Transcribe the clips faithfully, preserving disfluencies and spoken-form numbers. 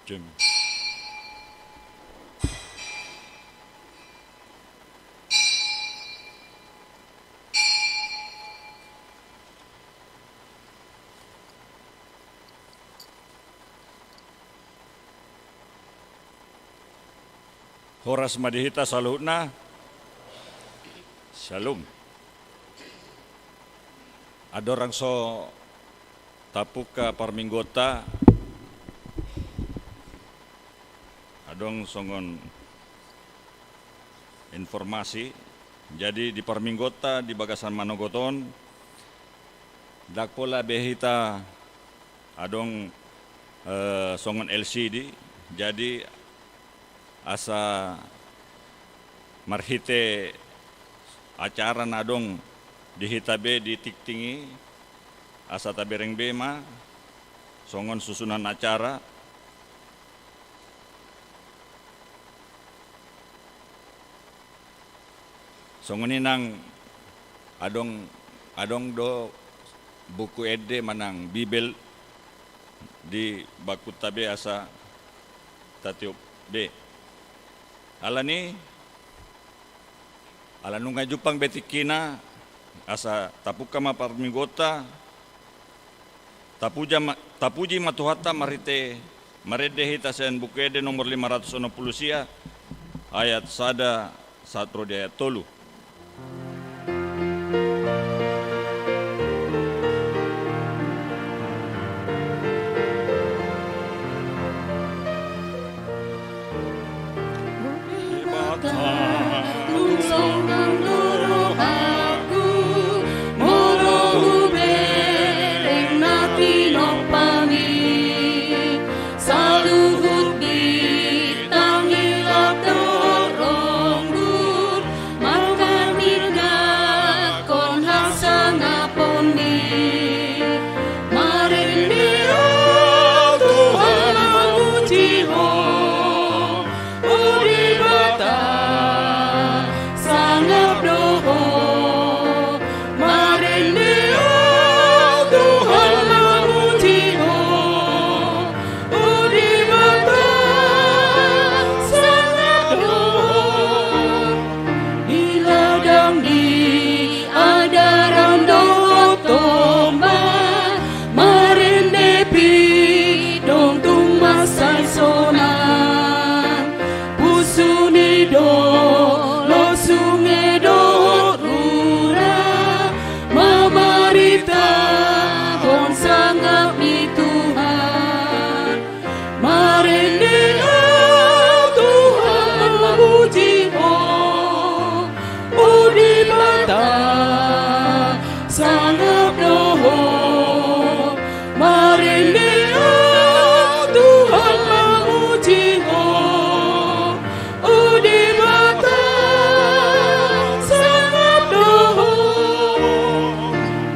Jim. Horas ma di hita saluhutna. Shalom. Andorang so tapungka parmingguonta, adong songon informasi. Jadi di parmingguonta di bagasan manogot on, ndang pola be hita adong, eh, songon L C D. Jadi asa marhite acara na adong di hita be di tingting i, asa tabereng be ma songon susunan acara. Songon i nang adong, adong do buku ende manang Bibel di bangkunta be asa tatiop be. Alani, ala nunga jumpang be tingkina, asa tapungka ma parmingguonta, tapuja ma, tapuji ma Tuhanta marhite marende hita sian Buku Ende nomor lima ratus onom pulu sia, ayat sada sahat ro di ayat tolu. Tulongan do rohangku, molo hubereng na tinompami, saluhut bintang hilap dohot onggur, mangkangirngakkon hasangaponmi. Marende ahu Tuhan mamuji Ho, O Debata, sangap do Ho. Marende ahu Tuhan mamuji Ho, O Debata, sangap do Ho. Di ladang ni adaran dohot tomba, marende pidong tung mansai sonang. Pusu ni dolok, sunge dohot rura, mamaritahon sangap ni Tuhan. Marende ahu Tuhan mamuji Ho, O Debata, sangap do Ho. Marende ahu Tuhan mamuji Ho, O Debata, sangap do Ho.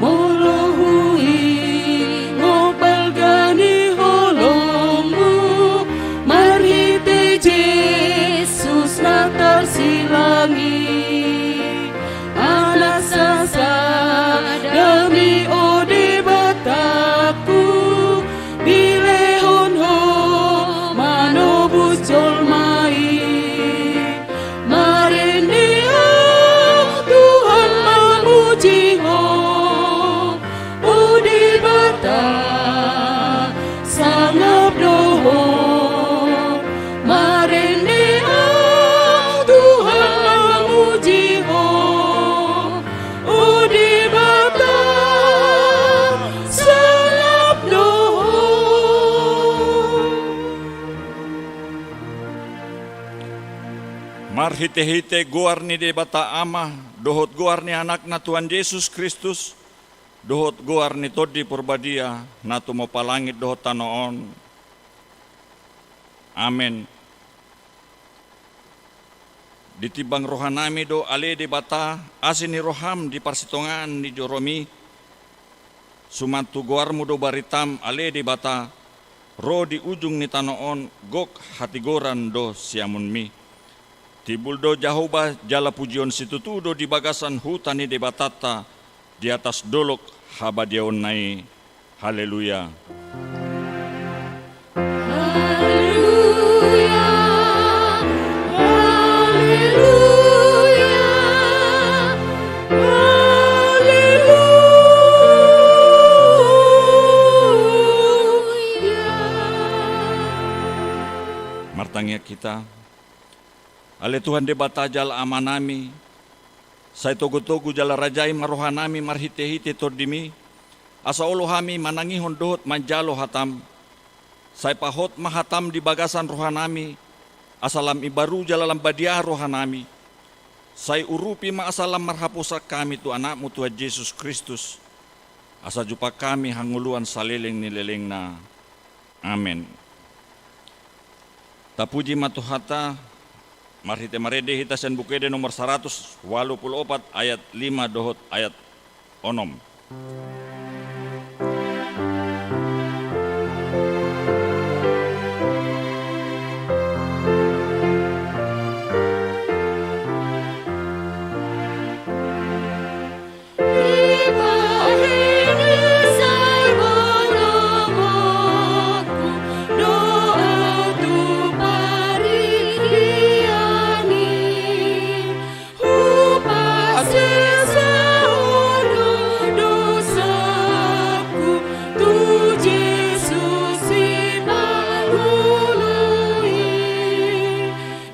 Molo huingot balga ni holongmu, marhite Jesus na tarsilang i, anak sasadami O Debatangku, dilehon Ho manobus jolma i. Marende ahu Tuhan mamuji Ho, O Debata, sangap do Ho. Marende ahu Tuhan mamuji Ho, O Debata, sangap do Ho. Marhitehite goar ni Debata Ama, dohot goar ni Anakna Tuhan Jesus Kristus, dohot goar ni Tondi Porbadia, na tumompa langit dohot tano on. Amen. Ditimbang rohanami do, ale Debata, asi ni roham di parsitongaan ni joromi, suman tu goarmu do baritam, ale Debata, ro di ujung ni tano on, gok hatigoran do siamunmi. Timbul do Jahowa jala pujion situtu do di bagasan huta ni Debatanta, di atas dolok habadiaonna i. Haleluya. Haleluya. Ale Tuhan Debata jala Amanami, sai togu-togu jala rajai ma rohanami marhite-hite Tondimi, asa olo hami manangihon dohot manjalo hatam. Sai pahot ma hatam di bagasan rohanami, asa lam imbaru jala lam badia rohanami. Sai urupi ma asa lam marhaposan hami tu Anakmu Tuhan Jesus Kristus, asa jumpang hami hangoluan saleleng ni lelengna. Amen. Tapuji ma Tuhanta, marhite marende hita sian Buku Ende nomor saratus ualu pulu opat ayat lima dohot ayat onom.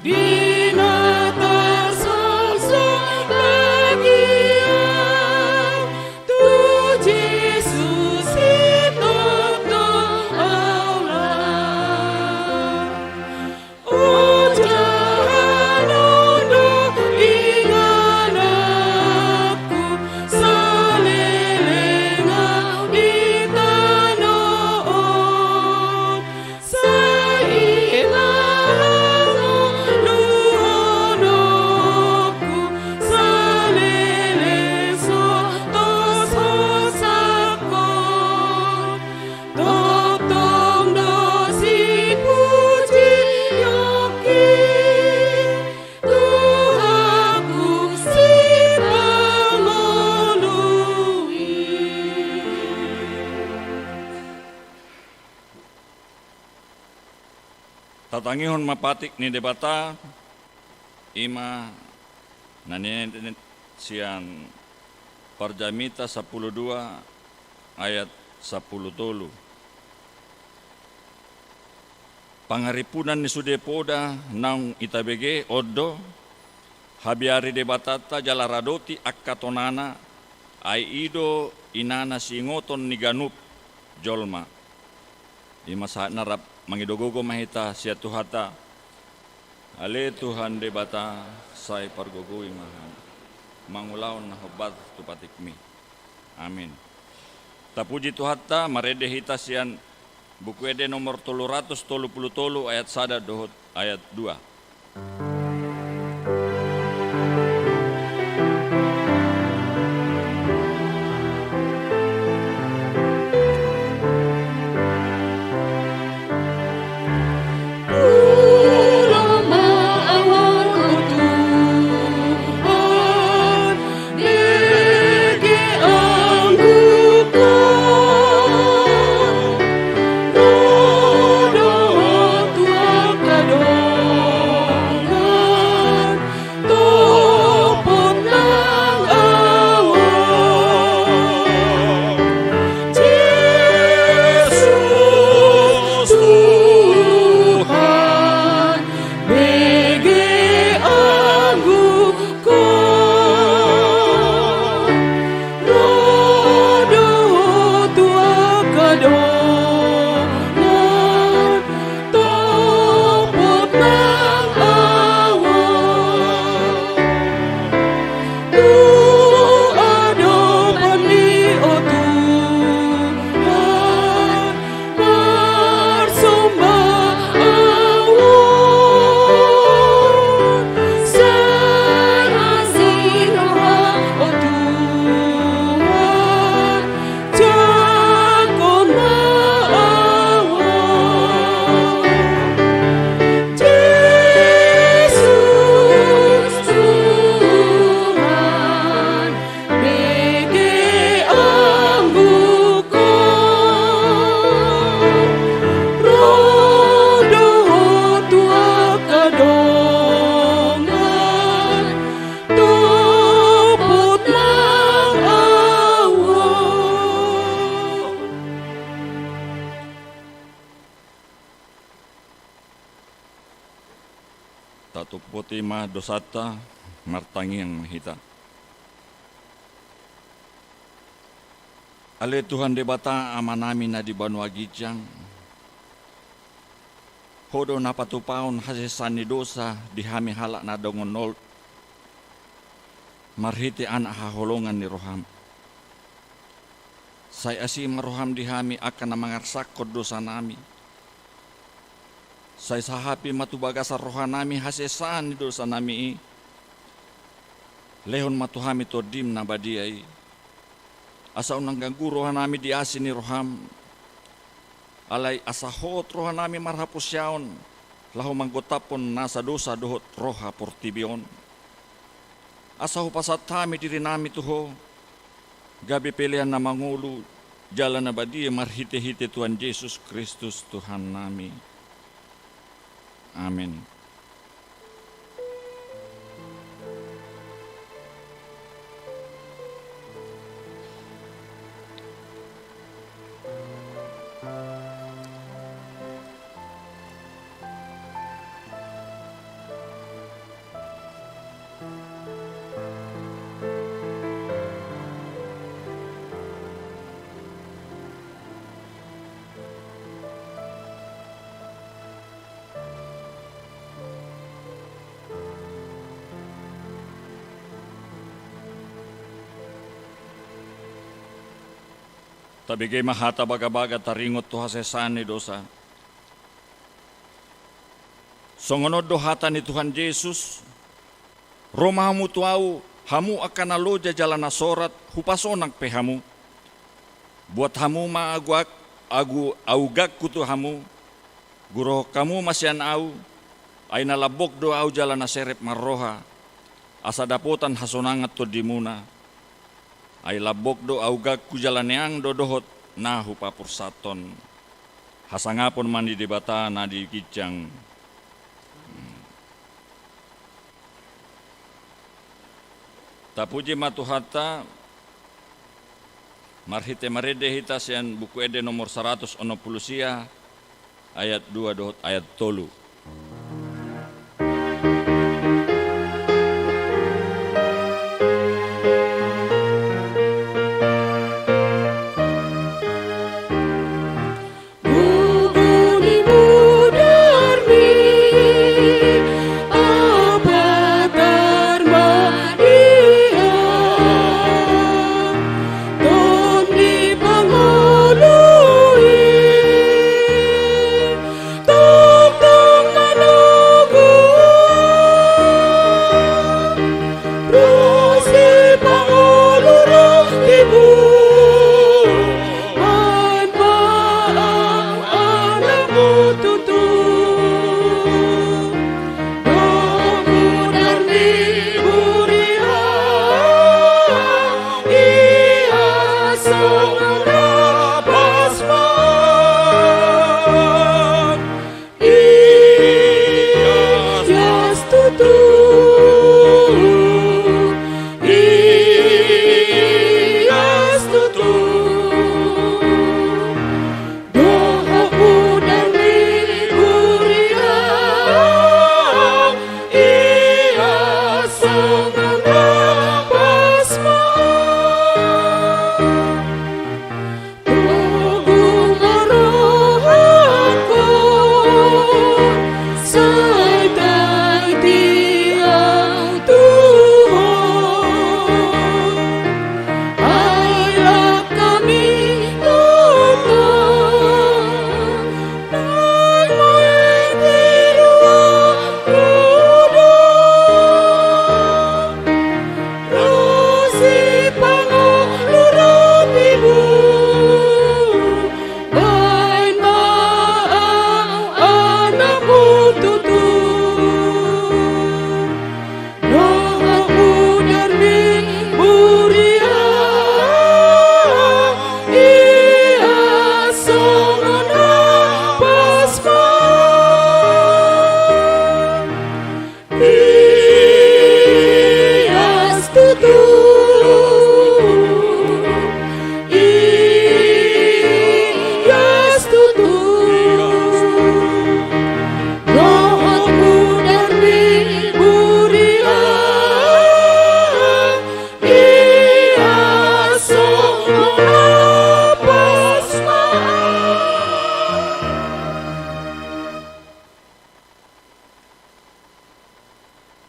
Di na tarsongsom bagian tu Jesus sitongtong aula. Ojahan on do ingananku saleleng au di tano on. Sai i ma hangoluonku saleleng so tos hosangkon. Tongtong do sipujionki Tuhanku sipangolu i. Tatangihon ma patik ni Debata, i ma na nian sian Parjamita sampulu dua ayat sampulu tolu. Pangarimpunan ni sude poda naung itabege on do, habiari Debatanta jala radoti angka tonana, ai i do inana siingoton ni ganup jolma. I ma sahatna, rap mangido gogo ma hita sian Tuhanta. Ale Tuhan Debata, sai pargogoi ma hami mangulahon na hombar tu patikmi. Amin. Tapuji Tuhanta, marende hita sian Buku Ende nomor tolu ratus tolu pulu tolu ayat sada dohot ayat dua. Tatumpoti ma dosanta, martangiang ma hita. Ale Tuhan Debata Amanami na di banua ginjang, Ho do na patupahon hasesaan ni dosa di hami halak na dongan olt, marhite Anak haholongan ni roham. Sai asi ma roham di hami angka na mangarsakkon dosanami. Sai sahapi ma tu bagasan rohanami hasesaan ni dosanami i. Lehon ma tu hami Tondim na badia i, asa unang ganggu rohanami di asi ni roham. Alai asa hot rohanami marhaporseaon, laho manggontaphon nasa dosa dohot roha portibi on. Asa hupasahat hami dirinami tu Ho, gabe pelean na mangolu jala na badia marhitehite Tuhan Jesus Kristus Tuhannami. Amen. Tabege ma hata bagabaga taringot tu hasesaan ni dosa. Songon on do hata ni Tuhan Jesus: Ro ma hamu tu Ahu, hamu angka na loja jala na sorat, hupasonang pe hamu. Buat hamu ma agu-, agu-, augangku tu hamu, gurohon hamu ma sian Ahu, ai na lambok do Ahu jala na serep marroha, asa dapotan hasonangan tondimuna. Ai lambok do augangku jala neang do dohot na hupapursathon. Hasangapon ma ni Debata na di ginjang. Tapuji ma Tuhanta. Marhite marende hita sian Buku Ende nomor saratus onom pulu sia, ayat dua dohot ayat tolu.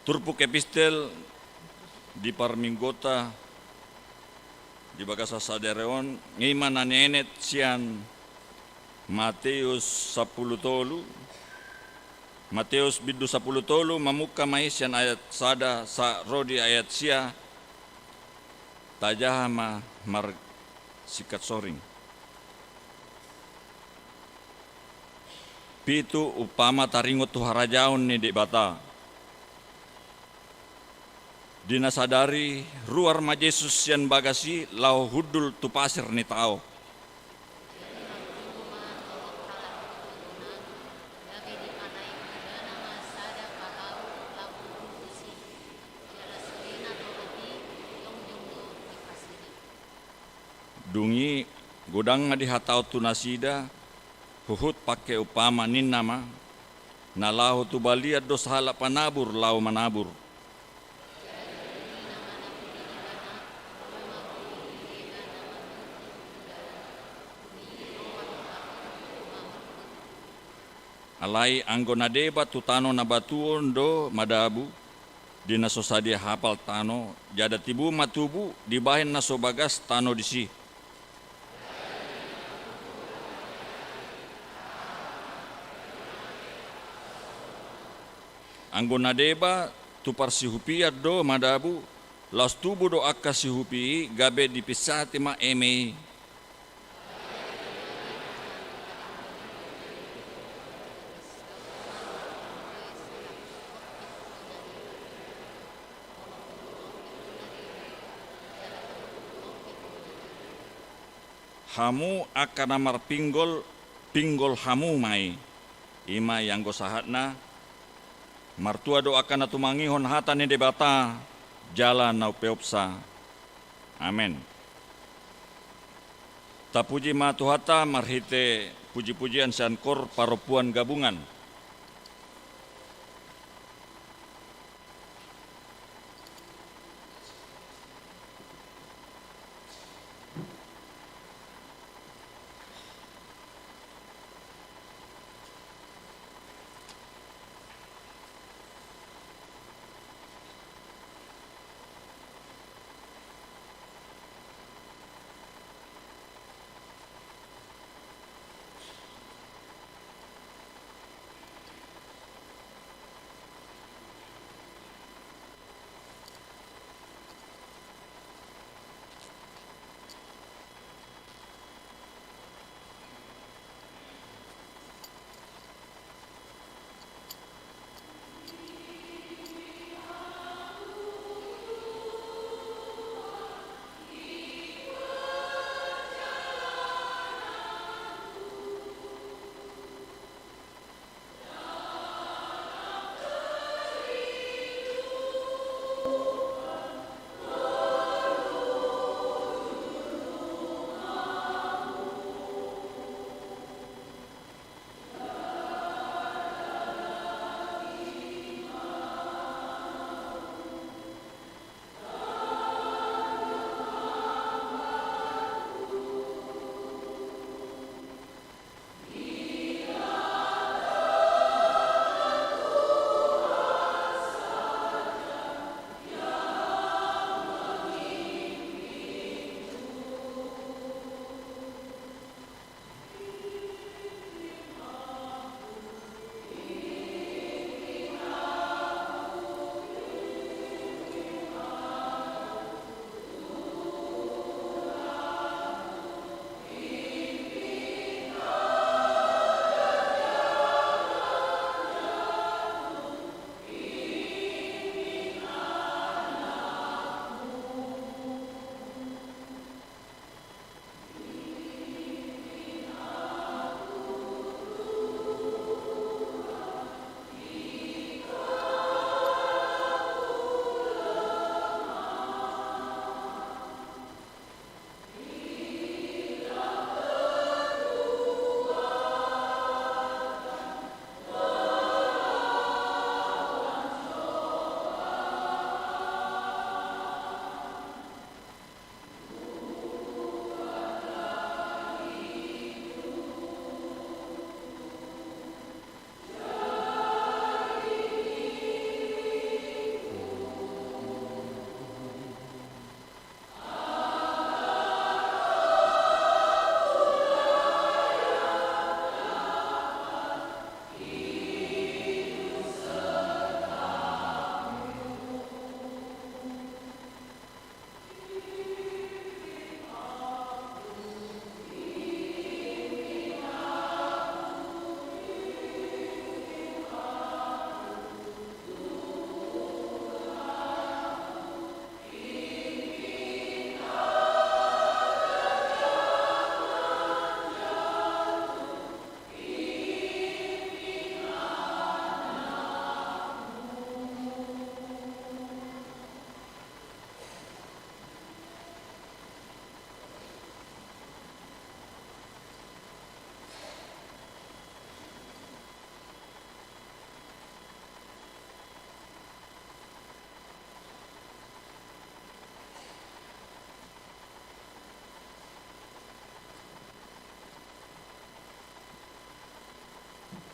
Turpuk epistel di parmingguonta di bagasan sadari on, i ma na nienet sian Mateus sampulu tolu, Mateus bindu sampulu tolu, mamungka ma i sian ayat sada sahat ro di ayat sia. Tajaha ma marsingkat soring. Pitu umpama taringot tu harajaon ni Debata. Di na sadari, ruar ma Jesus sian bagas i laho hundul tu pasir ni tao. Dung i godang ma dihatahon tu nasida, huhut pangke umpama, ninna ma: Na laho tu balian do sahalak panabur laho manabur. Alai anggo na deba tu tano na batuon do madabu, di na so sadia hapal tano, jala tibu ma tubu, dibahen na so bagas tano disi. Anggo na deba tu parsihupian do madabu, laos tubu do angka sihupi i, gabe dipinsati ma eme i. Hamu angka na marpinggol, pinggol hamu ma i. I ma i anggo sahatna. Martua do angka na tumangihon hata ni Debata jala na umpeopsa. Amen. Tapuji ma Tuhanta marhite pujipujian sian kor parompuan gabungan.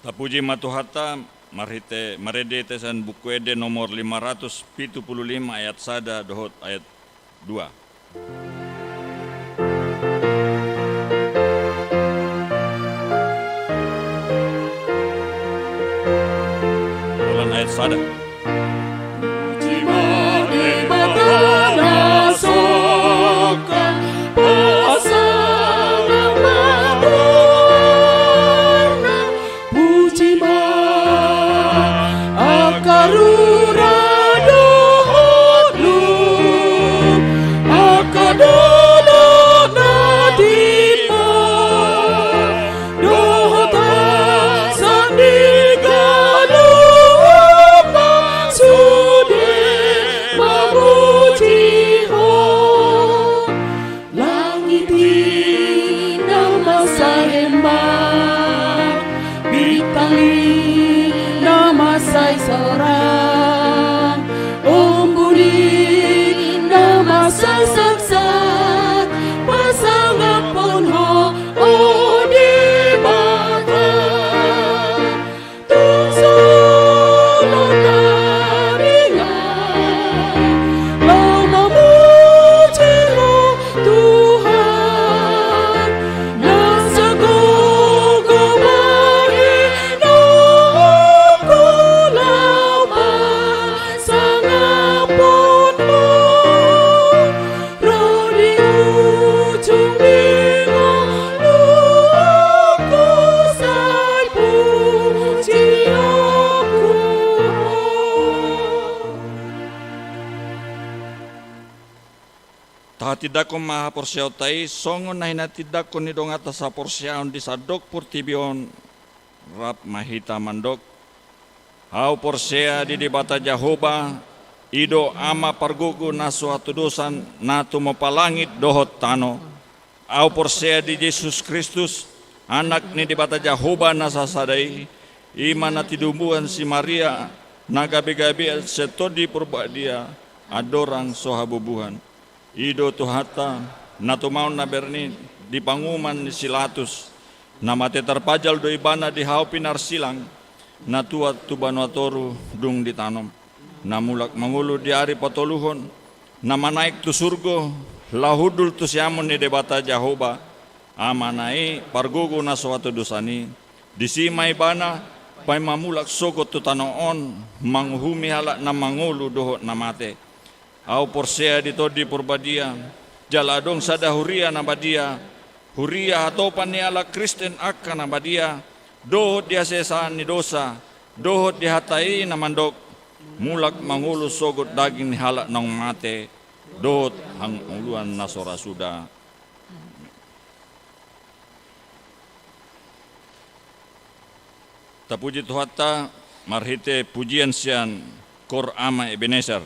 Tapuji ma Tuhanta, marhite, marende hita sian Buku Ende nomor lima ratus pitu pulu lima ayat sada dohot ayat dua. Holan ayat sada. Puji ma Debata na songkan, pasangap ma goarna. Puji ma angka rura dohot lum, angka dolok na timbo dohot hasangap ni galup, sude mamuji Ho. Langit i na mansai hembang, bintang i na mansai sorang, ombun i na mansai saksang, pasangaphon Ho, o Debata. Tung so lam taringot laho mamuji Ho Tuhan, nasa gogo bahenonku laho pasangaphon Ho. Ro di ujung ni ngolungku sai pujionku Ho. Tahatindangkon ma haporseaonta i songon na hinatindangkon ni donganta saporseaon di sandok portibi on. Rap ma hita mandok. Ahu porsea di Debata Jahowa, i do Ama pargogo na so hatodosan, na tumompa langit dohot tano. Ahu porsea di Jesus Kristus, Anak ni Debata Jahowa na sasada i, i ma na tinumbuan si Maria, na gabegabean sian Tondi Parbadia, andorang so habubuhan. I do Tuhanta, na tumaon na bernit di panguhuman ni si Latus, na mate tarpajal do Ibana di hau pinarsilang, na tuat tu banua toru dung ditanom, na mulak mangolu di ari patoluhon, na manaek tu surgo, laho hundul tu siamun ni Debata Jahowa, Amana i pargogo na so hatodosan i. Disi ma Ibana paima mulak sogot tu tano on, manguhumi halak na mangolu dohot na mate. Ahu porsea di Tondi Parbadia, jala adong sada huria na badia, huria hatopan ni halak Kristen angka na badia, dohot di hasesaan ni dosa, dohot di hata i na mandok, mulak mangolu sogot daging ni halak naung mate, dohot hangoluan na so ra suda. Tapuji Tuhanta marhite pujian sian Kor Ama Ebenezer.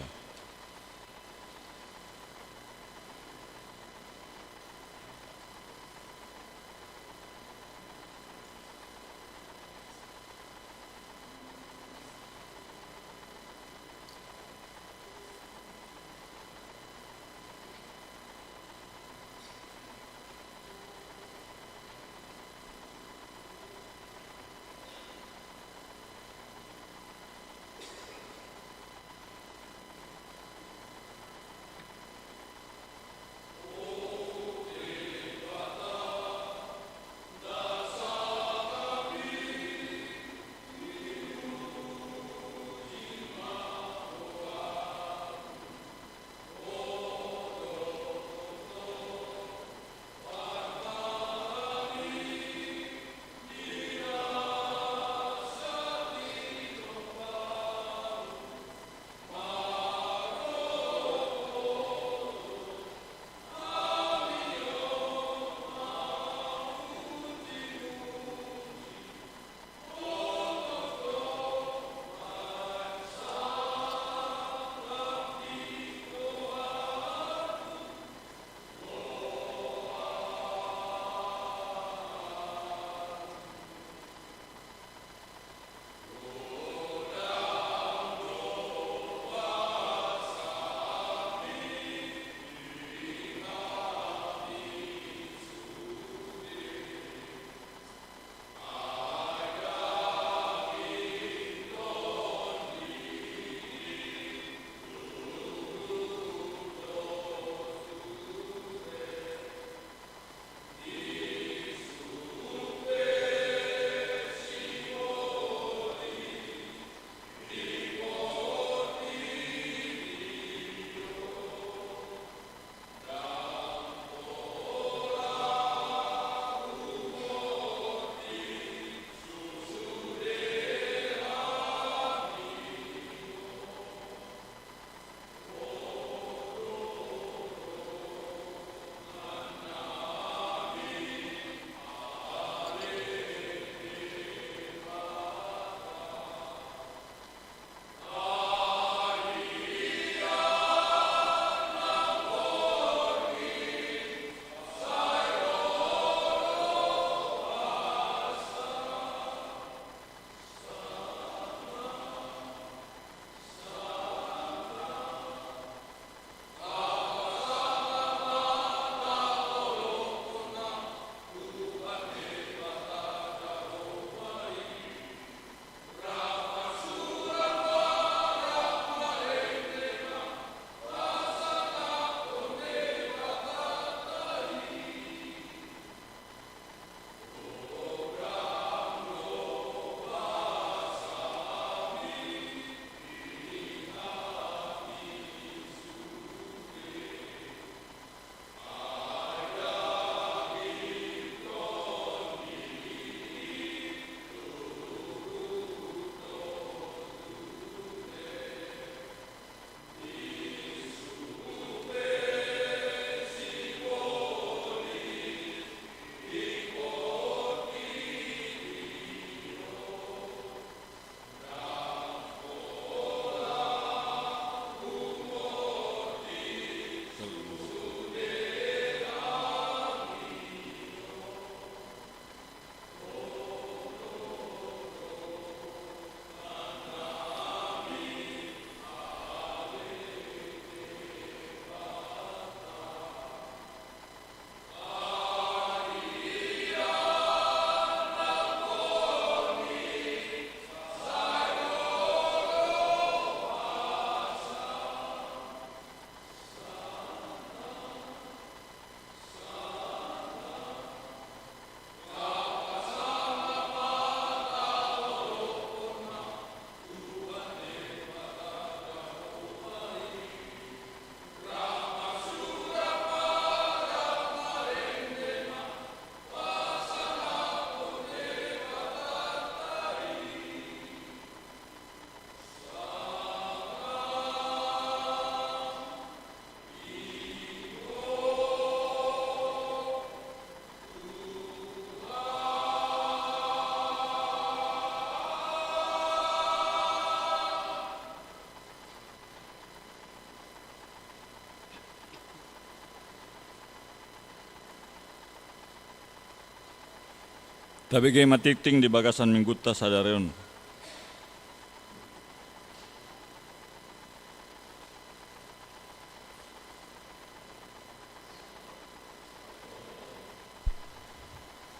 Tabege ma tingting di bagasan minggunta sadari on.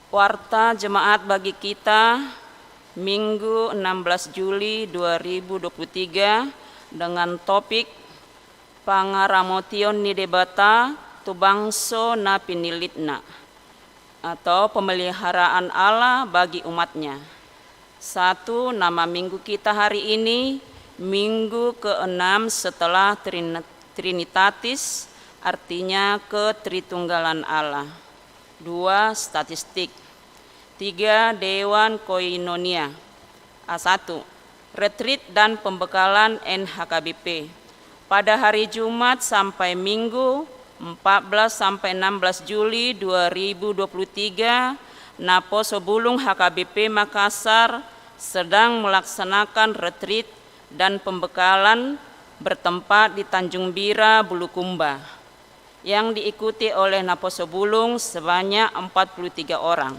Warta Jemaat bagi kita, Minggu enam belas Juli dua ribu dua puluh tiga, dengan topik Pangaramotion ni Debata tu bangso na pinillitna, atau pemeliharaan Allah bagi umat-Nya. Satu, nama minggu kita hari ini, minggu keenam setelah Trin-, Trinitatis, artinya Ketritunggalan Allah. Dua, statistik. Tiga, Dewan Koinonia. A satu, retreat dan pembekalan N H K B P. Pada hari Jumat sampai Minggu, empat belas sampai enam belas Juli dua ribu dua puluh tiga, Naposobulung H K B P Makassar sedang melaksanakan retreat dan pembekalan bertempat di Tanjung Bira, Bulukumba, yang diikuti oleh Naposobulung sebanyak empat puluh tiga orang.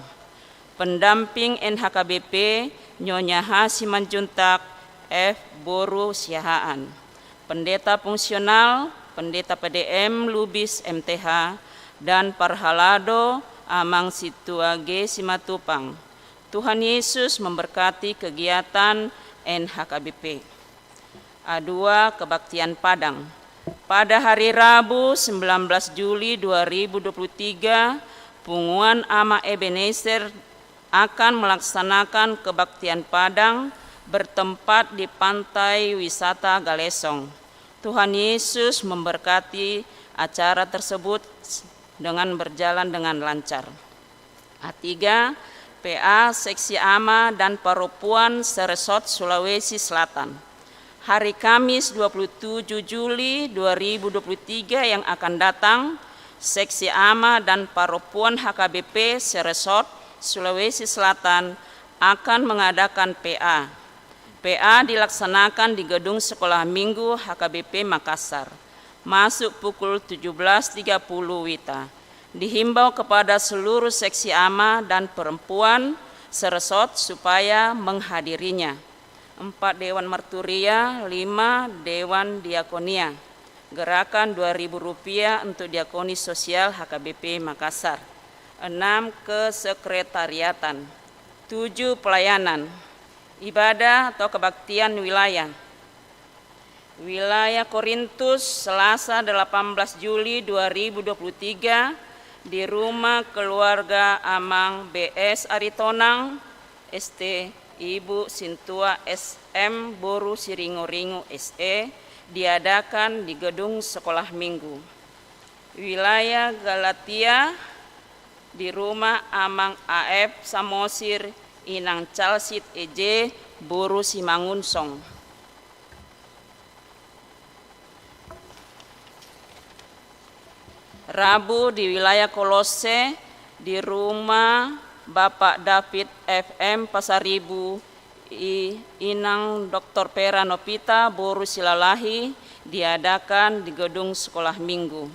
Pendamping N H K B P, Nyonya H Simanjuntak F boru Siahaan. Pendeta fungsional, Pendeta P D M Lubis M T H, dan parhalado Amang Sintua G Simatupang. Tuhan Yesus memberkati kegiatan N H K B P. A dua, kebaktian Padang. Pada hari Rabu, sembilan belas Juli dua ribu dua puluh tiga, Punguan Ama Ebenezer akan melaksanakan kebaktian Padang bertempat di Pantai Wisata Galesong. Tuhan Yesus memberkati acara tersebut dengan berjalan dengan lancar. A tiga, P A Seksi Ama dan Parompuan se-Resort Sulawesi Selatan. Hari Kamis, dua puluh tujuh Juli dua ribu dua puluh tiga yang akan datang, Seksi Ama dan Parompuan H K B P se-Resort Sulawesi Selatan akan mengadakan P A. P A dilaksanakan di Gedung Sekolah Minggu H K B P Makassar, masuk pukul tujuh belas tiga puluh WITA. Dihimbau kepada seluruh seksi ama dan perempuan se-Resort supaya menghadirinya. Empat, Dewan Marturia. Lima, Dewan Diakonia. Gerakan dua ribu rupiah untuk diakoni sosial H K B P Makassar. Enam, kesekretariatan. Tujuh, pelayanan. Ibadah atau kebaktian wilayah. Wilayah Korintus, Selasa, delapan belas Juli dua ribu dua puluh tiga, di rumah keluarga Amang B S Aritonang, S T, Ibu Sintua S M boru Siringo-ringo, S E, diadakan di Gedung Sekolah Minggu. Wilayah Galatia, di rumah Amang A F Samosir, Inang Calsit E J boru Simangunsong. Rabu, di wilayah Kolosse, di rumah Bapak David F M Pasaribu, I-, Inang Doktor Pera Nopita boru Silalahi, diadakan di Gedung Sekolah Minggu.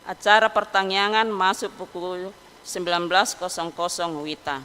Acara pertangiangan masuk pukul sembilan belas kosong kosong WITA.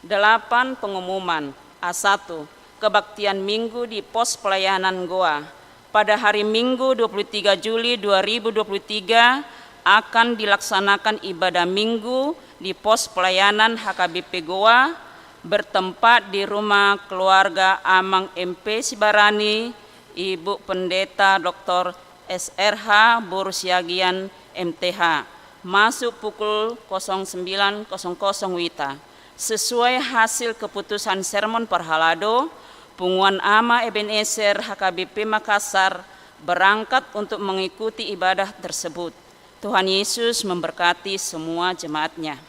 Delapan, pengumuman. A satu, kebaktian Minggu di Pos Pelayanan Goa. Pada hari Minggu, dua puluh tiga Juli dua ribu dua puluh tiga, akan dilaksanakan ibadah Minggu di Pos Pelayanan H K B P Goa, bertempat di rumah keluarga Amang M P Sibarani, Ibu Pendeta Doktor S R H boru Siagian M T H, masuk pukul kosong sembilan kosong kosong WITA. Sesuai hasil keputusan sermon parhalado, Punguan Ama Ebenezer H K B P Makassar berangkat untuk mengikuti ibadah tersebut. Tuhan Yesus memberkati semua jemaat-Nya.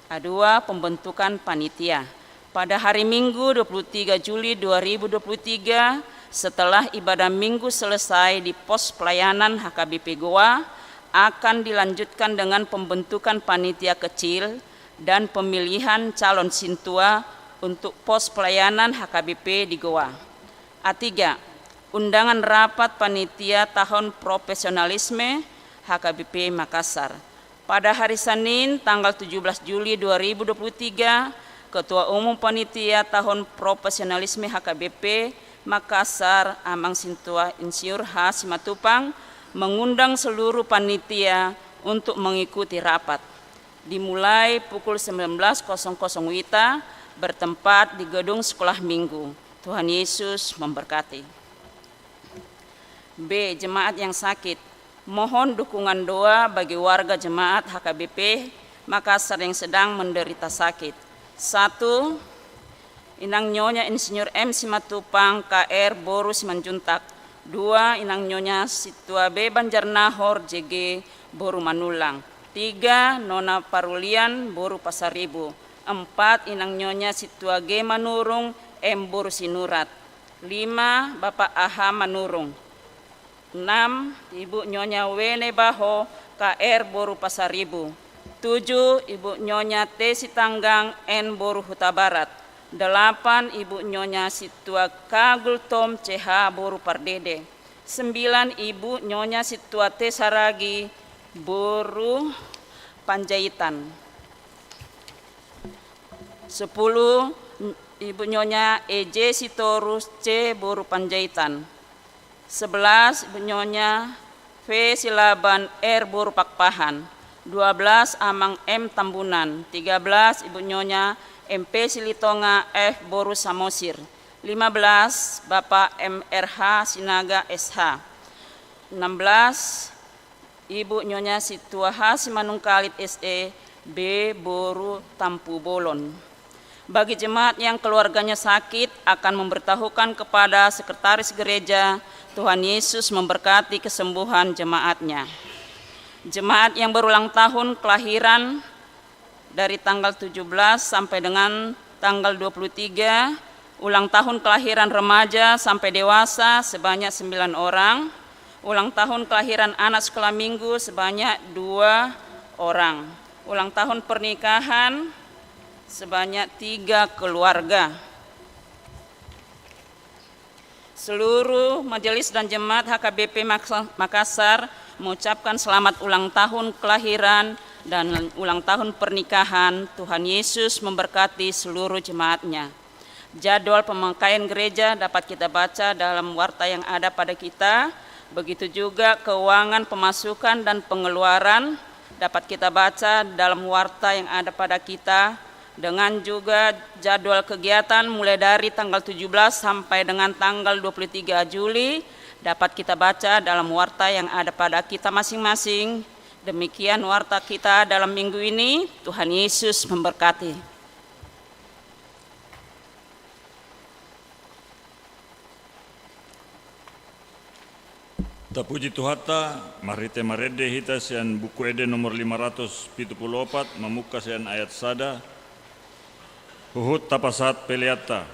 A dua, pembentukan panitia. Pada hari Minggu, dua puluh tiga Juli dua ribu dua puluh tiga, setelah ibadah Minggu selesai di Pos Pelayanan H K B P Goa, akan dilanjutkan dengan pembentukan panitia kecil dan pemilihan calon sintua untuk Pos Pelayanan H K B P di Goa. A tiga, undangan rapat panitia tahun profesionalisme H K B P Makassar. Pada hari Senin, tanggal tujuh belas Juli dua ribu dua puluh tiga, Ketua Umum Panitia Tahun Profesionalisme H K B P Makassar, Amang Sintua Insinyur H. Simatupang, mengundang seluruh panitia untuk mengikuti rapat. Dimulai pukul sembilan belas kosong kosong WITA, bertempat di Gedung Sekolah Minggu. Tuhan Yesus memberkati. B. Jemaat yang sakit. Mohon dukungan doa bagi warga jemaat H K B P Makassar yang sedang menderita sakit. Satu, Inang Nyonya Insinyur M. Simatupang, K R, boru Simanjuntak. Dua, Inang Nyonya Sintua B. Banjarnahor, J G, boru Manullang. Tiga, Nona Parulian, boru Pasaribu. Empat, Inang Nyonya Sintua G. Manurung, M, boru Sinurat. Lima, Bapak A H Manurung. Enam, Ibu Nyonya Wene Baho, K R, boru Pasaribu. Tujuh, Ibu Nyonya T. Sitanggang, N, boru Hutabarat. Delapan, Ibu Nyonya Sintua K. Gultom, C H, boru Pardede. Sembilan, Ibu Nyonya Sintua T. Saragi, boru Panjaitan. Sepuluh, Ibu Nyonya E J Sitorus, C, boru Panjaitan. Sebelas, Ibu Nyonya V. Silaban, R, boru Pakpahan. Dua belas, Amang M. Tambunan. Tiga belas, Ibu Nyonya M P. Silitonga, F, boru Samosir. Lima belas, Bapak M R H Sinaga, S H. Enam belas, Ibu Nyonya Sintua H. Simanungkalit, S E, B, boru Tampubolon. Bagi jemaat yang keluarganya sakit, akan memberitahukan kepada sekretaris gereja. Tuhan Yesus memberkati kesembuhan jemaatnya. Jemaat yang berulang tahun kelahiran dari tanggal tujuh belas sampai dengan tanggal dua puluh tiga, ulang tahun kelahiran remaja sampai dewasa sebanyak sembilan orang, ulang tahun kelahiran anak sekolah minggu sebanyak dua orang, ulang tahun pernikahan sebanyak tiga keluarga. Seluruh majelis dan jemaat H K B P Maksa-, Makassar mengucapkan selamat ulang tahun kelahiran dan ulang tahun pernikahan. Tuhan Yesus memberkati seluruh jemaatnya. Jadwal pemakaian gereja dapat kita baca dalam warta yang ada pada kita. Begitu juga keuangan pemasukan dan pengeluaran dapat kita baca dalam warta yang ada pada kita. Dengan juga jadwal kegiatan mulai dari tanggal tujuh belas sampai dengan tanggal dua puluh tiga Juli dapat kita baca dalam warta yang ada pada kita masing-masing. Demikian warta kita dalam minggu ini. Tuhan Yesus memberkati. Tapuji Tuhanta, marhite marende hita sian Buku Ende nomor lima ratus pitu pulu opat, mamungka sian ayat sada, huhut tapasahat peleanta.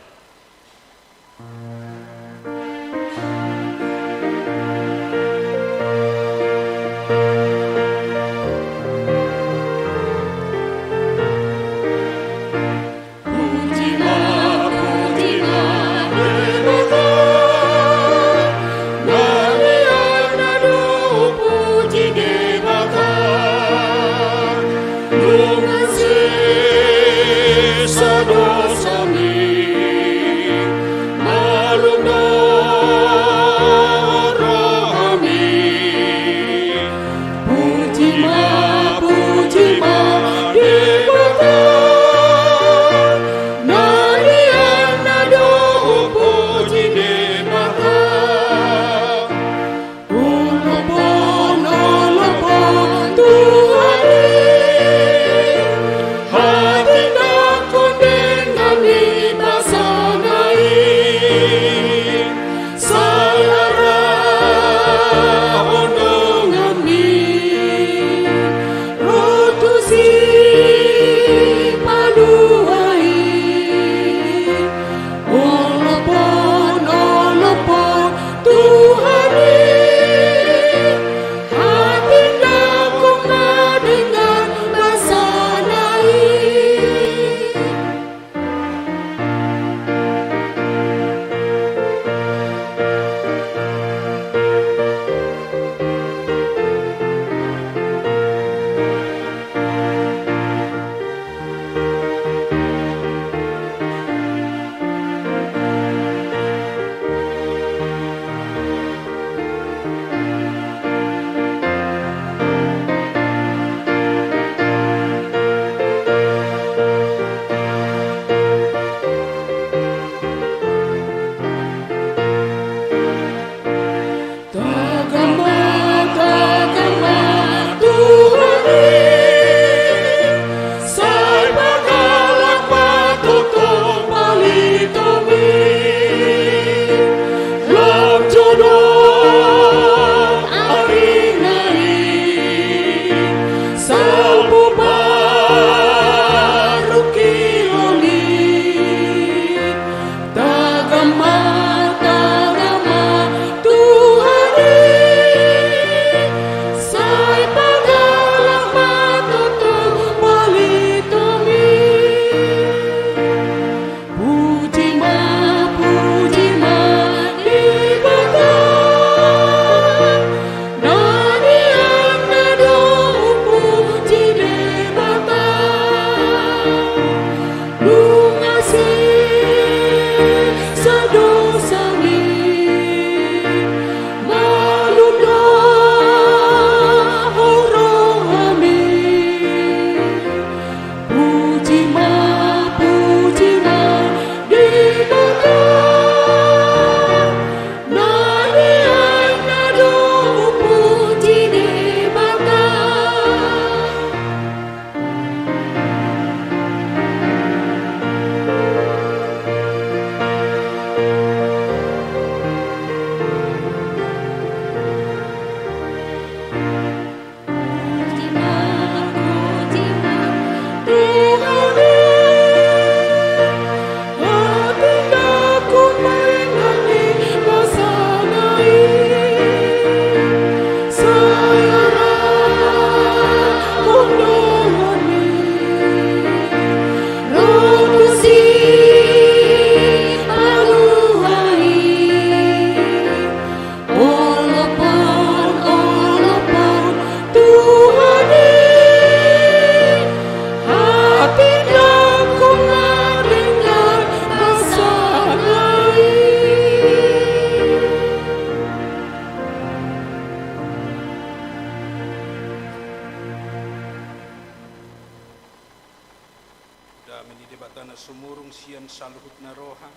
Dame ni Debata na sumurung sian saluhutna roha,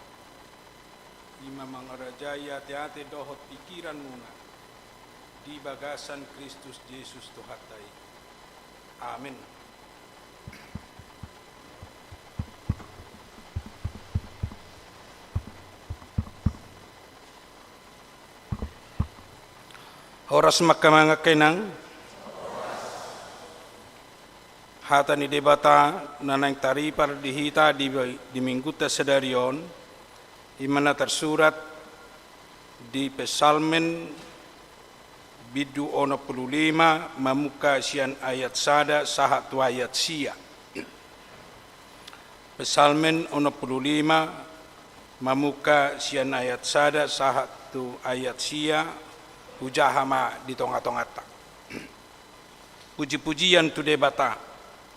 i ma mangarajai ateate dohot pingkiranmuna di bagasan Kristus Jesus Tuhanta i. Amen. Horas ma angka amang, angka inang. Hata ni Debata na naeng taripar di hita di, di Minggunta sadari on, i ma na tarsurat di Psalmen bindu onom pulu lima, mamungka sian ayat sada sahat tu ayat sia. Psalmen onom pulu lima, mamungka sian ayat sada sahat tu ayat sia, hujaha ma di tongatonganta. Pujipujian tu Debata,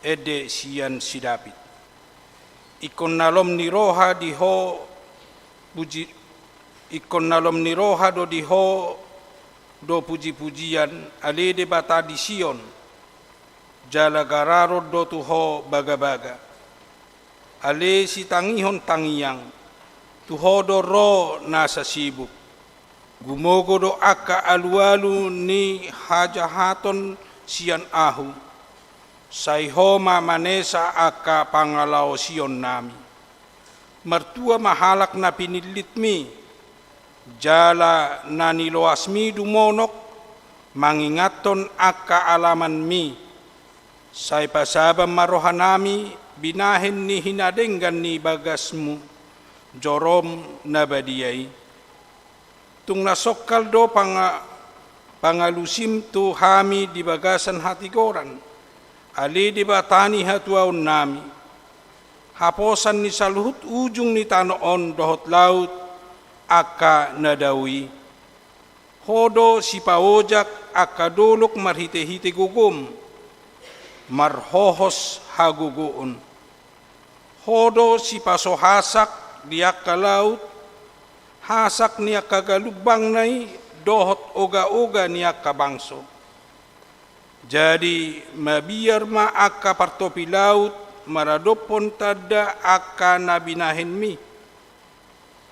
ende sian si David. Ingkon na lom ni roha di ho puji, ingkon na lom ni roha do di ho do pujipujian, ale Debata di Sion, jala gararon do tu ho bagabaga. Ale sitangihon tangiang, tu ho do ro nasa sibuk. Gumogo do angka alualu ni hajahaton sian ahu, sai ho ma manesa angka pangalaosionnami. Martua ma halak na pinillitmi, jala na niloasmi dumonok mangingathon angka alamanmi. Sai pasaba ma rohanami binahen ni hinadenggan ni bagasmu, jorom na badia i. Tung na songkal do panga-, pangalusim tu hami di bagasan hatigoran, ale Debata ni hatuaonnami. Haposan ni saluhut ujung ni tano on dohot laut angka na dao i. Ho do sipaojak angka dolok marhitehite gogom, marhohos hagogoon. Ho do sipasohasak di angka laut, hasak ni angka galumbangna i dohot ogaoga ni angka bangso. Jadi mabiar ma angka partopi laut maradophon tanda angka na binahenmi.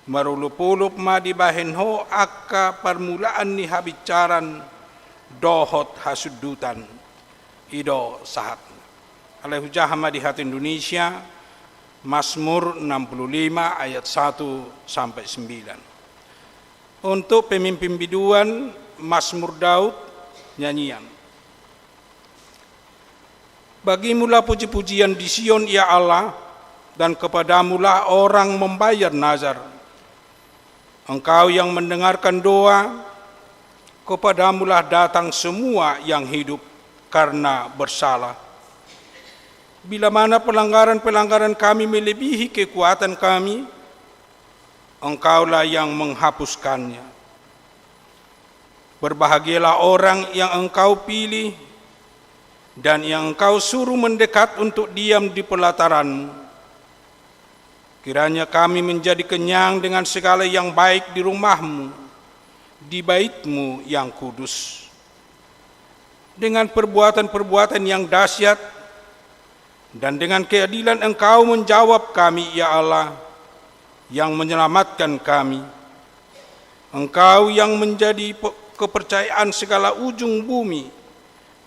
Marolopolop ma dibahen ho angka parmulaan ni habinsaran dohot hasundutan. I do sahatna. Alai hujaha ma di hata Indonesia, Mazmur enam puluh lima ayat satu sampai sembilan. Untuk pemimpin biduan, Mazmur Daud, nyanyian. Bagimulah puji-pujian di Sion, ya Allah, dan kepadamulah orang membayar nazar. Engkau yang mendengarkan doa, kepadamulah datang semua yang hidup karena bersalah. Bila mana pelanggaran-pelanggaran kami melebihi kekuatan kami, Engkaulah yang menghapuskannya. Berbahagialah orang yang Engkau pilih dan yang Engkau suruh mendekat untuk diam di pelataran-Mu. Kiranya kami menjadi kenyang dengan segala yang baik di rumah-Mu, di bait-Mu yang kudus. Dengan perbuatan-perbuatan yang dahsyat dan dengan keadilan Engkau menjawab kami, ya Allah, yang menyelamatkan kami. Engkau yang menjadi pe-, kepercayaan segala ujung bumi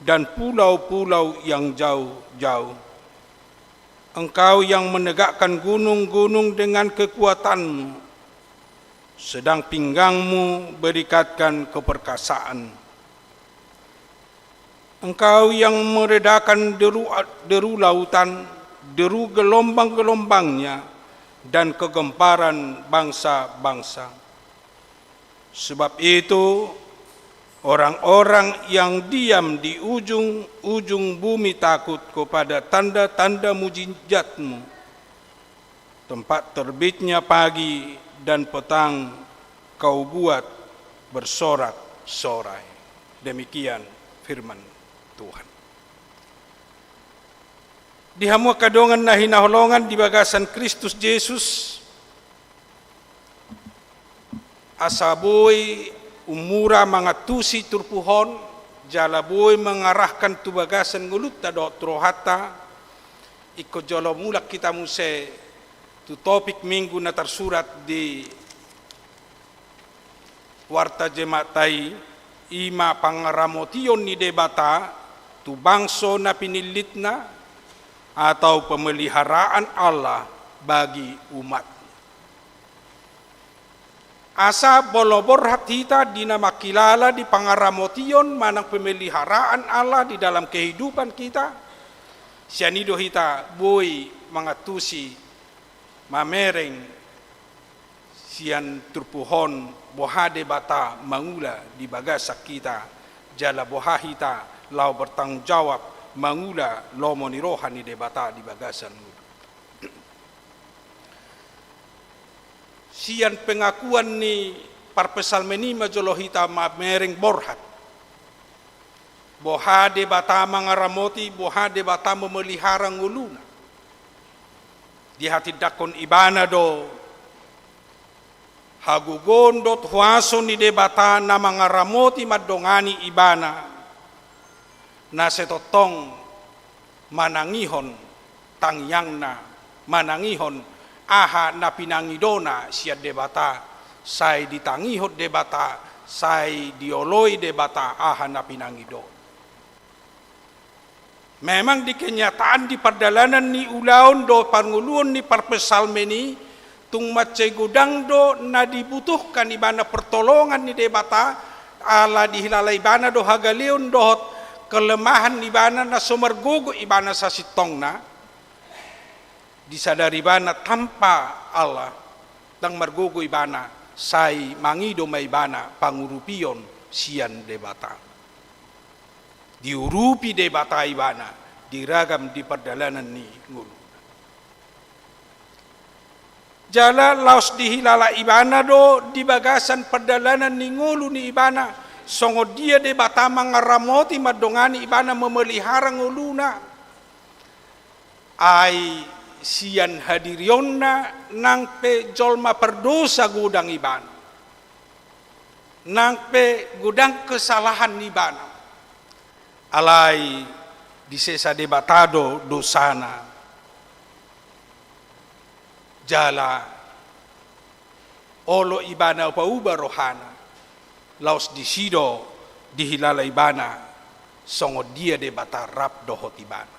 dan pulau-pulau yang jauh-jauh. Engkau yang menegakkan gunung-gunung dengan kekuatan-Mu, sedang pinggang-Mu berikatkan keperkasaan. Engkau yang meredakan deru, deru lautan, deru gelombang-gelombangnya, dan kegemparan bangsa-bangsa. Sebab itu, orang-orang yang diam di ujung-ujung bumi takut kepada tanda-tanda mujizat-Mu. Tempat terbitnya pagi dan petang Kau buat bersorak-sorai. Demikian firman Tuhan. Di hamu angka dongan na hinaholongan di bagasan Kristus Jesus, asa boi umura mangantusi turpuk on, jala boi mangarahkan tu bagasan ngolunta dohot rohanta, Ingkon jolo mulak hita muse tu topik Minggu na tarsurat di Warta Jemaatta i, i ma pangaramotion ni Debata tu bangso na pinillitna, atau pemeliharaan Allah bagi umat. Asa molo borhat hita di na mangkilala di pangaramotion manang pemeliharaan Allah di dalam kehidupan kita, sian i do hita boi mangantusi, mamereng sian turpuk on boha Debata mangula di bagasan hita, jala boha hita laho bertanggung jawab mangula lomo ni roha ni Debata di bagasan ngolu. Sian pengakuan ni parpsalmen i ma jolo hita mamereng borhat boha Debata mangaramoti, boha Debata memelihara ngoluna. Dihatindangkon ibana do hagogoon dohot huaso ni Debata na mangaramoti mandongani ibana, na sai tongtong manangihon tangiangna, manangihon aha na pinangidona sian Debata, sai ditangihon Debata, sai dioloi Debata aha na pinangidona. Memang di kenyataan di pardalanan ni ulaon dohot parngoluon ni parpsalmen i, tung mansai godang do na dibutuhkan ibana pertolongan ni Debata, ala dihilala ibana do hagaleon dohot kelemahan ibana na so margogo ibana sasintongna. Disadari ibana tanpa Allah, ndang margogo ibana, sai mangido ma ibana pangurupion sian Debata. Diurupi Debata ibana di ragam di pardalanan ni ngolu. Jala laos dihilala ibana do di bagasan pardalanan ni ngolu ni ibana, songon dia Debata mangaramoti mandongani ibana, memelihara ngoluna. Ai sian hadirionna nang pe jolma pardosa godang ibana, nang pe godang kesalahan ni ibana. Alai disesa Debata do dosana. Jala olo ibana upa-upa rohana, laos disi do dihilala ibana songon dia Debata rap dohot ibana.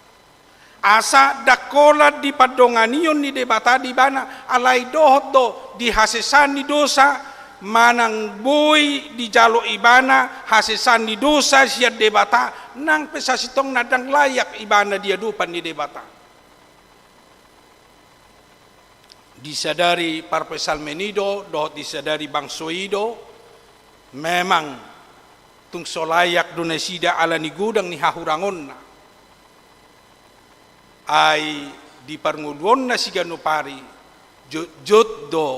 Asa ndang holan di pandonganion ni Debata di ibana, alai dohot do di hasesaan ni dosa, manang boi dijalo ibana hasesaan ni dosa sian Debata, nang pe sasintongna ndang layak ibana di adopan ni Debata. Disadari parpsalmen i do, dohot disadari bangso i do, memang tung so layak do nasida ala ni godang ni hahurangonna. Ai di parngoluonna siganup ari, jotjot do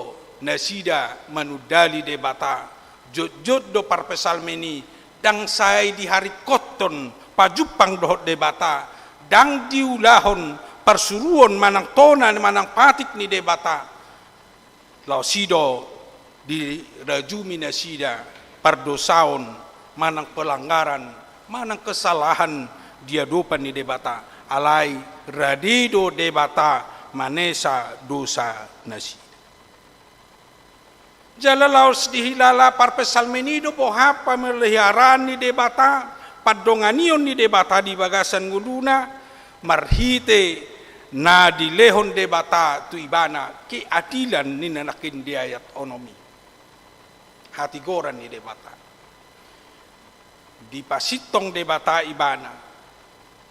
nasida manundali Debata, jotjot do parpsalmen i, ndang sai diharingkothon pajumpang dohot Debata, ndang diulahon parsuruon manang tona manang patik ni Debata. Laos i do dirajumi nasida pardosaon manang pelanggaran manang kesalahan di adopan ni Debata, alai rade do Debata manesa dosa nasida. Jala laos dihilala parpsalmen i do boha pameliharaan ni Debata, pandonganion ni Debata di bagasan ngoluna, marhite na dilehon Debata tu ibana keadilan ninna nangkin di ayat onom i. Hatigoran ni Debata. Dipasintong Debata ibana.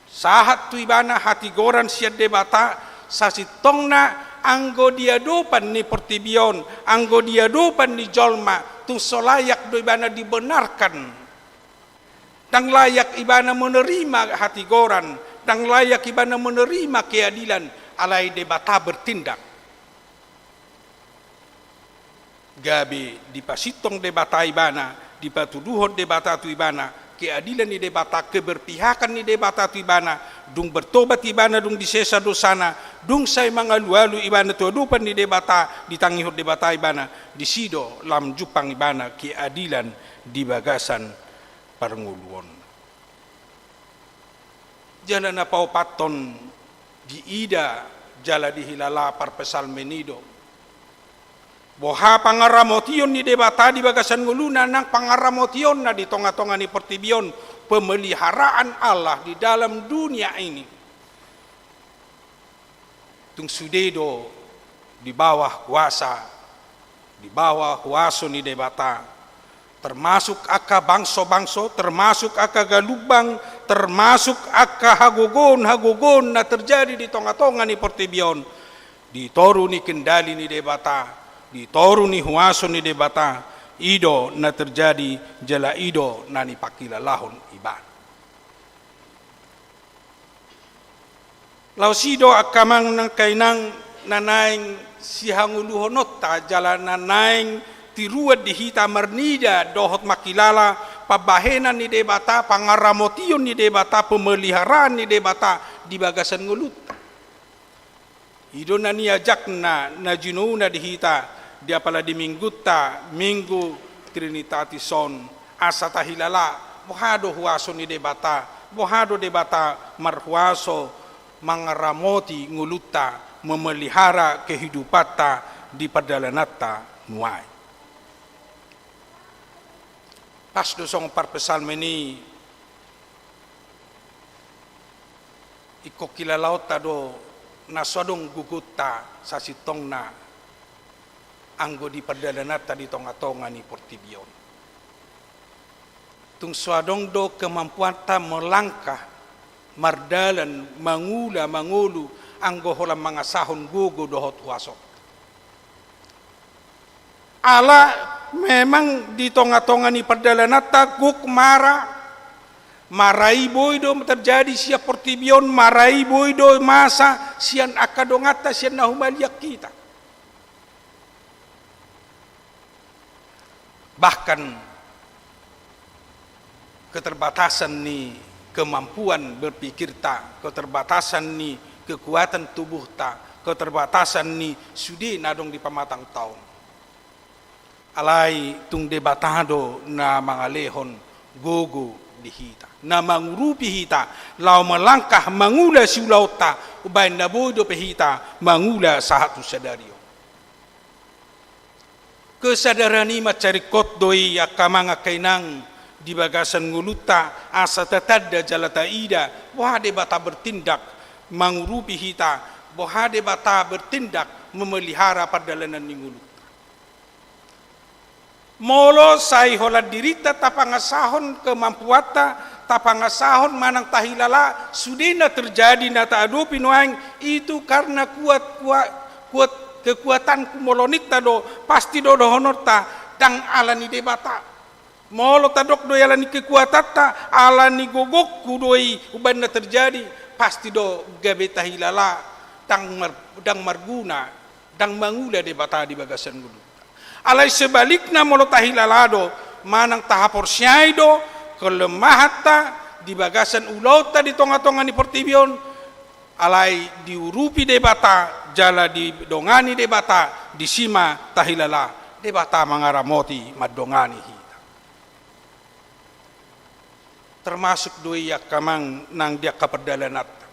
Sahat tu ibana hatigoran sian Debata, sasintongna anggo di adopan ni portibi on, anggo di adopan ni jolma, tung so layak do ibana dibenarkan. Ndang layak ibana menerima hatigoran, ndang layak ibana menerima keadilan, alai Debata bertindak. Gabe dipasintong Debata ibana, dipatuduhon Debata tu ibana keadilan ni Debata, keberpihakan ni Debata tu ibana, dung bertobat ibana, dung disesa dosana, dung sai mangalualu ibana tu adopan ni Debata, ditangihon Debata ibana, disi do lam jumpang ibana keadilan di bagasan parngoluonna. Jala na paopathon Diida jala dihilala parpsalmen i do boha pangaramotion ni Debata di bagasan ngoluna nang pangaramotionna di tonga-tonga ni portibi on, pemeliharaan Allah di dalam dunia ini. Tung sude do di bawah kuasa, di bawah huaso ni Debata, termasuk angka bangso-bangso, termasuk angka galumbang, termasuk angka hagogoon-hagogoon na terjadi di tonga-tonga ni portibi on, di toru ni kendali ni Debata, di toru ni huaso ni Debata, i do na terjadi jala i do na nipanghilalahon Ibana. Laos i do angka amang nang inang na naeng sihangoluhononta jala na naeng tiruan di hita marnida dohot manghilala pambahenan ni Debata, pangaramotion ni Debata, pemeliharaan ni Debata di bagasan ngolunta. I do na niajakna na jinouna di hita di apala di minggunta, Minggu Trinitatis on, asa tahilala boha do huaso ni Debata, boha do Debata marhuaso mangaramoti ngolunta, memelihara kehidupanta di pardalananta nuaeng. Pas do songon parpsalmen i, ingkon hilalaonta do na so adong gogonta sasintongna anggo di pardalananta di tonga-tonga ni portibi on. Tung so adong do kemampuanta melangkah, mardalan, mangula, mangolu, anggo holan mangasahon gogo dohot huasonta. Ala memang di tonga-tonga ni pardalananta gok mara, mara i boi do terjadi sian portibi on, mara i boi do masa sian angka donganta, sian na humaliang hita. Bahkan keterbatasan ni kemampuan berpikirta, keterbatasan ni kekuatan tubuhta, keterbatasan ni sude na adong di pamatangta on. Alai tung Debata do na mangalehon gogo di hita, na mangurupi hita laho melangkah mangula siulaonta, umbahen na boi dope hita mangula sahat tu sadari on. Kesadaran i mansai ringkot do i angka amang angka inang di bagasan ngolunta, asa tatanda jala taida boha Debata bertindak mangurupi hita, boha Debata bertindak memelihara pardalanan ni ngolunta. Molo sai holan dirinta tapangasahon kemampuanta, tapangasahon manang tahilala sude na terjadi na taadopi nuaeng, itu karena kuat, kuat, kuat, kekuatanku, molo ninta do, pasti do dohononta ndang ala ni Debata. Molo tadok do i ala ni kekuatanta, ala ni gogongku do i umbahen na terjadi, pasti do gabe tahilala ndang mar-, ndang marguna, ndang mangula Debata di bagasan ngolunta. Alai sebalikna, molo tahilala do manang tahaporseai do kelemahanta di bagasan ulaonta di tonga-tonga ni portibi on, alai diurupi Debata jala didongani Debata, disi ma tahilala Debata mangaramoti mandongani hita. Termasuk do i angka amang nang di angka pardalananta.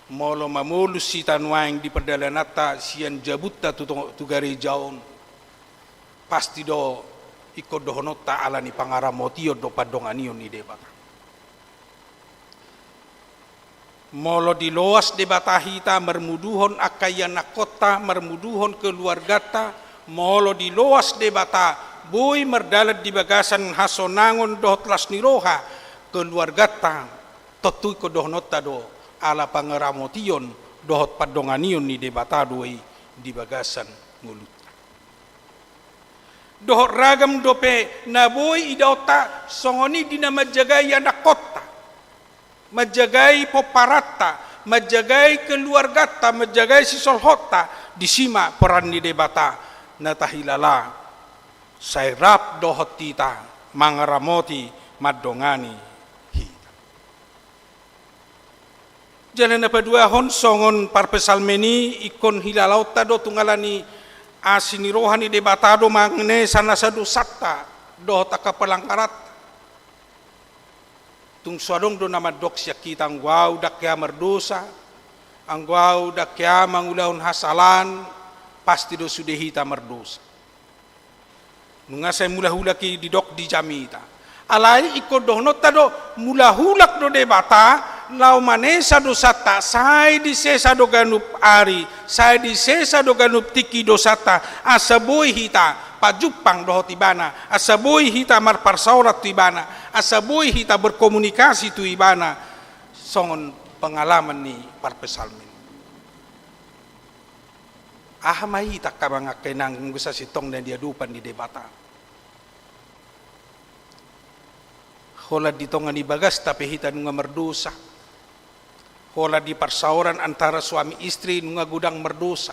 Molo mamolus hita nuaeng di pardalananta sian jabunta tu, tu gareja on, pasti do ingkon dohononta ala ni pangaramotion dohot pandonganion ni Debata. Molo diloas Debata hita marmuduhon angka ianakkonta, marmuduhon keluarganta, molo diloas Debata boi mardalan di bagasan hasonangon dohot las ni roha keluarganta, tontu ingkon dohononta do ala pangaramotion dohot pandonganion ni Debata do i di bagasan ngolunta. Dohot ragam dope na boi idaonta songon i di na manjagai anakkonta, manjagai pomparanta, manjagai keluarganta, manjagai sisolhotta, disi ma peran ni Debata na tahilala sai rap dohot hita mangaramoti mandongani hita. Jala na paduahon, songon parpsalmen i, ingkon hilalaonta do tung ala ni asi ni roha ni Debata do manesa nasa dosanta dohot angka pelanggaranta. Tung so adong do na mandok sian hita, anggo ahu ndang hea mardosa, anggo ahu ndang hea mangulahon hasalaan, pasti do sude hita mardosa. Nunga sai mulak-ulak i didok di jamita. Alai ingkon dohononta do, mulak-ulak do Debata, laho manesa dosanta, sai disesa do ganup ari, sai disesa do ganup tingki dosanta, asa boi hita pajumpang dohot Ibana, asa boi hita marparsaoran tu Ibana, asa boi hita berkomunikasi tu Ibana, songon pengalaman ni parpsalmen. Aha ma hita, angka amang, angka inang, anggo sasintongna di adopan ni Debata? Holan di tonga ni bagasta pe hita nunga mardosa. Holan di parsaoran antara suami istri nunga godang mardosa.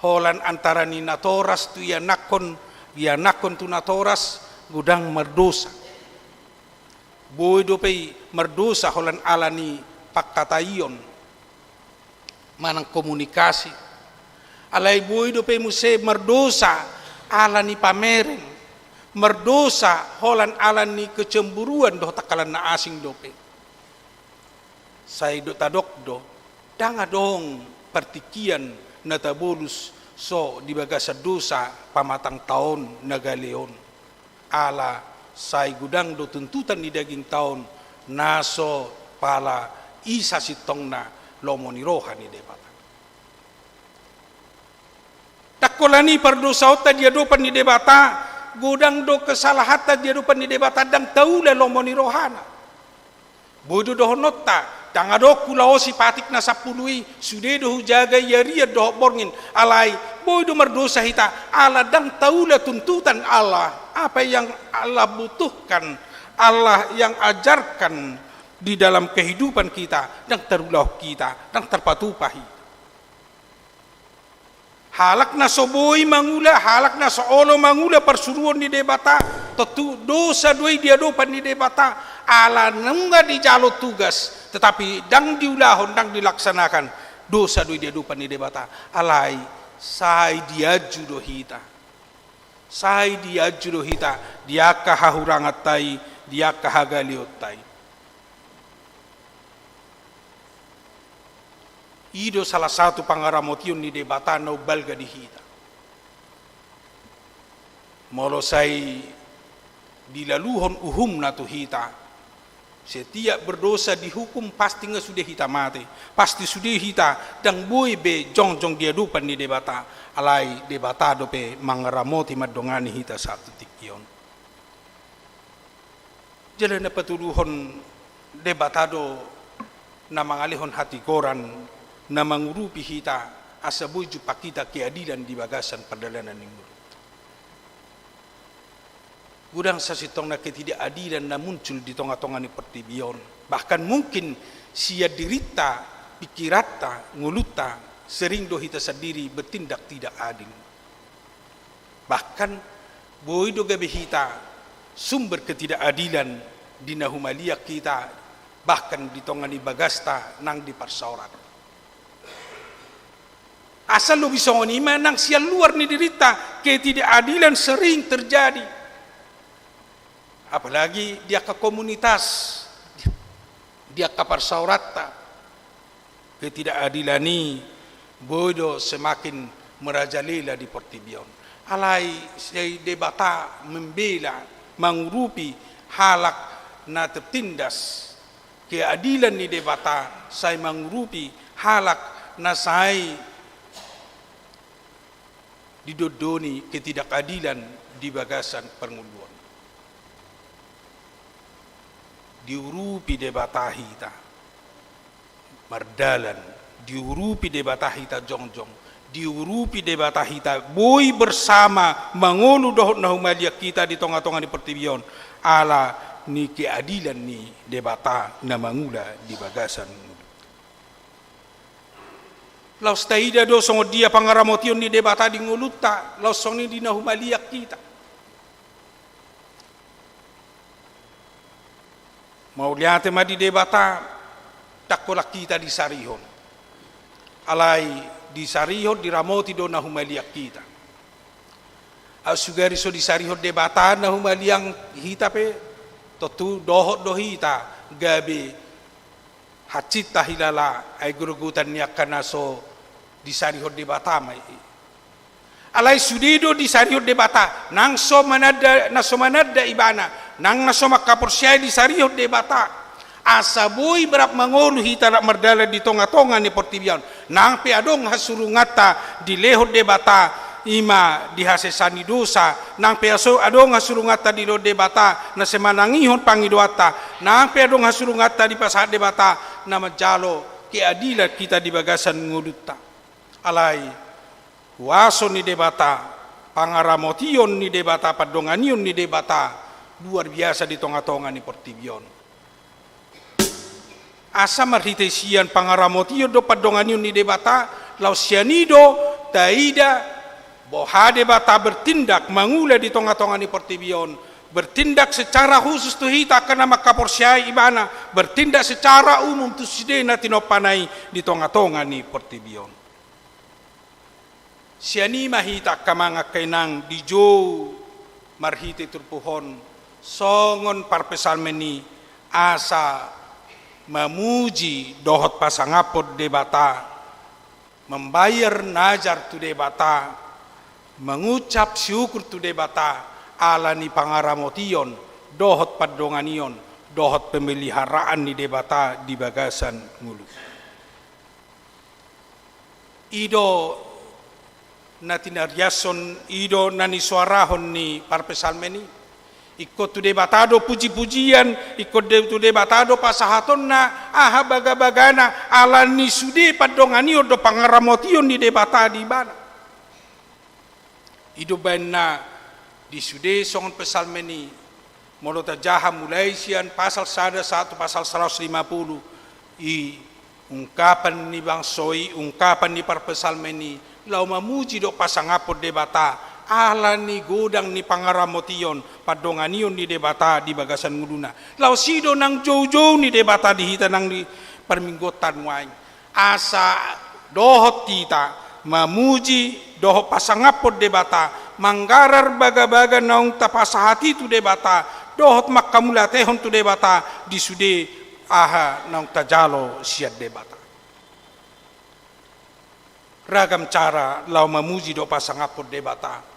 Holan antara ni natoras tu ianakhon, ianakhon tu natoras, godang mardosa. Boi dope i mardosa holan ala ni pangkataion manang komunikasi. Alai boi dope muse mardosa ala ni pamereng, mardosa holan ala ni kecemburuan dohot angka na asing dope. Sai do tadok do, ndang adong partingkian na tabolus so di bagasan dosa pamatangta on na gale on. Ala sai godang do tuntutan ni dagingta on, na so pala i sasintongna lomo ni roha ni Debata. Ndang holan i pardosaonta di adopan ni Debata, godang do kesalahanta di adopan ni Debata, ndang taula lomo ni rohana. Boi do dohononta, ndang adong hulaosi patik na sampulu i, sude do hujaga i arian dohot borngin, alai boi do mardosa hita, ala ndang taula tuntutan Allah, apa yang Allah butuhkan, Allah yang ajarkan di dalam kehidupan kita, ndang tarulahon hita, ndang tarpatupa hita. Halak na so boi mangula, halak na so olo mangula parsuruon ni Debata, tontu dosa do i di adopan ni Debata, ala nunga dijalo tugas, tetapi ndang diulahon, ndang dilaksanakan, dosa do i di adopan ni Debata, alai sai dianju do hita. Sai dianju do hita, di angka hahuranganta i, di angka hagaleonta i. I do salah satu pangaramotion ni Debata na umbalga di hita. Molo sai dilaluhon uhumna tu hita, setiap berdosa dihukum, pasti nunga sude hita mate, pasti sude hita ndang boi be jongjong di adopan ni Debata, alai Debata dope mangaramoti mandongani hita sahat tu tingki on. Jala na patuduhon Debata do na mangalehon hatigoran, na mangurupi hita, asa boi jumpang hita keadilan di bagasan pardalanan ni ngolu. Godang sasintongna ketidakadilan na muncul di tonga-tonga ni portibi on. Bahkan mungkin sian dirinta, pikiranta, ngolunta, sering do hita sandiri bertindak tidak adil. Bahkan, boi do gabe hita sumber ketidakadilan di na humaliang hita, bahkan di tonga ni bagasta nang di parsaoran. Asal lobi songon i ma nang sian luar ni dirinta, ketidakadilan sering terjadi. Apalagi di angka komunitas, di, di angka parsaoranta. Ketidakadilan i boi do semakin merajalela di portibi on. Alai sai Debata membela, mangurupi halak na tertindas. Keadilan ni Debata sai mangurupi halak na sai didondoni ketidakadilan di bagasan parngoluon. Diurupi Debata hita mardalan, diurupi Debata hita jongjong, diurupi Debata hita boi bersama mangolu dohot na humaliang hita di tonga-tonga ni portibi on, ala ni keadilan ni Debata na mangula di bagasan. Laos taida do songon dia pangaramotion ni Debata di ngolunta, laos songon i di na humaliang hita. Mauliate ma di Debata, ndang holan hita disarihon. Alai disarihon, diramoti do na humaliang hita. Ai sugari so disarihon Debata na humaliang hita pe, Tontu dohot do hita gabe hansit tahilala, ai grogotan ni angka na so disarihon Debata ma i. Alai sude do disarihon Debata, nang so mananda, na so mananda ibana, nang na so mangkaporseai disarihon Debata. Asa boi rap mangolu hita rap mardalan di tongatonga ni portibi on. Nang pe adong hasurunganta dilehon Debata, i ma di hasesaan ni dosa, nang pe aso adong hasurunganta dilehon Debata na sai manangihon pangidoanta, nang pe adong hasurunganta dipasahat Debata na manjalo keadilan hita di bagasan ngolunta. Alai huaso ni Debata, pangaramotion ni Debata, pandonganion ni Debata luar biasa di tongatonga ni portibi on. Asa marhite sian pangaramotion dohot pandonganion ni Debata, laos sian i do taida boha Debata bertindak mangula di tongatonga ni portibi on, bertindak secara khusus tu hita angka na mangkaporseai ibana, bertindak secara umum tu sude na tinompana i di tongatonga ni portibi on. Sian i ma hita angka amang angka inang dijou marhite turpuk on songon parpsalmen i, asa mamuji dohot pasangaphon Debata, mambayar nazar tu Debata, mangucap syukur tu Debata ala ni pangaramotion dohot pandonganion dohot pemeliharaan ni Debata di bagasan ngolu. I do na tinariashon, i do na nisoarahon ni parpsalmen i. Ingkon tu Debata do pujipujian, ingkon de-, tu Debata do pasahatonna aha bagabagana ala ni sude pandonganion dohot pangaramotion ni Debata di ibana. I do baenna di sude songon psalmen i, molo tajaha mulai sian pasal sada sahat tu pasal saratus lima pulu, i ungkapan ni bangso i, ungkapan ni parpsalmen i, laho mamuji dohot pasangaphon Debata ala ni godang ni pangaramotion, pandonganion ni Debata di bagasan ngoluna. Laos i do nang joujou ni Debata di hita nang di parmingguonta nuaeng. Asa dohot hita mamuji dohot pasangaphon Debata, manggarar bagabaga naung tapasahat i tu Debata, dohot manghamauliatehon tu Debata di sude aha naung tajalo sian Debata. Ragam cara laho mamuji dohot pasangaphon Debata.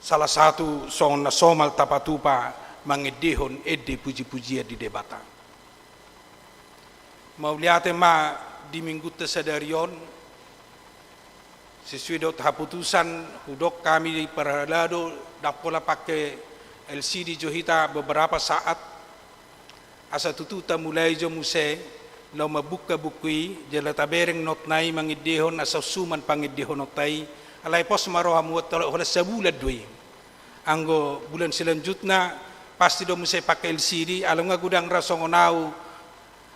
Salah satu songon na somal tapatupa mangendehon ende pujipujian di Debata. Mauliate ma di minggunta sadari on, sesuai dohot haputusan, hudok hami di parhalado, ndang pola pake L C D jo hita beberapa saat, asa tutu tamulai jo muse, laho mambuka buku i, jala tabereng notna i mangendehon asa suman pangendehononta i, alai pos ma rohamu, holan sabulan do i. Anggo bulan selanjutna, pasti do muse pake L C D, ala nunga godang ra songon au,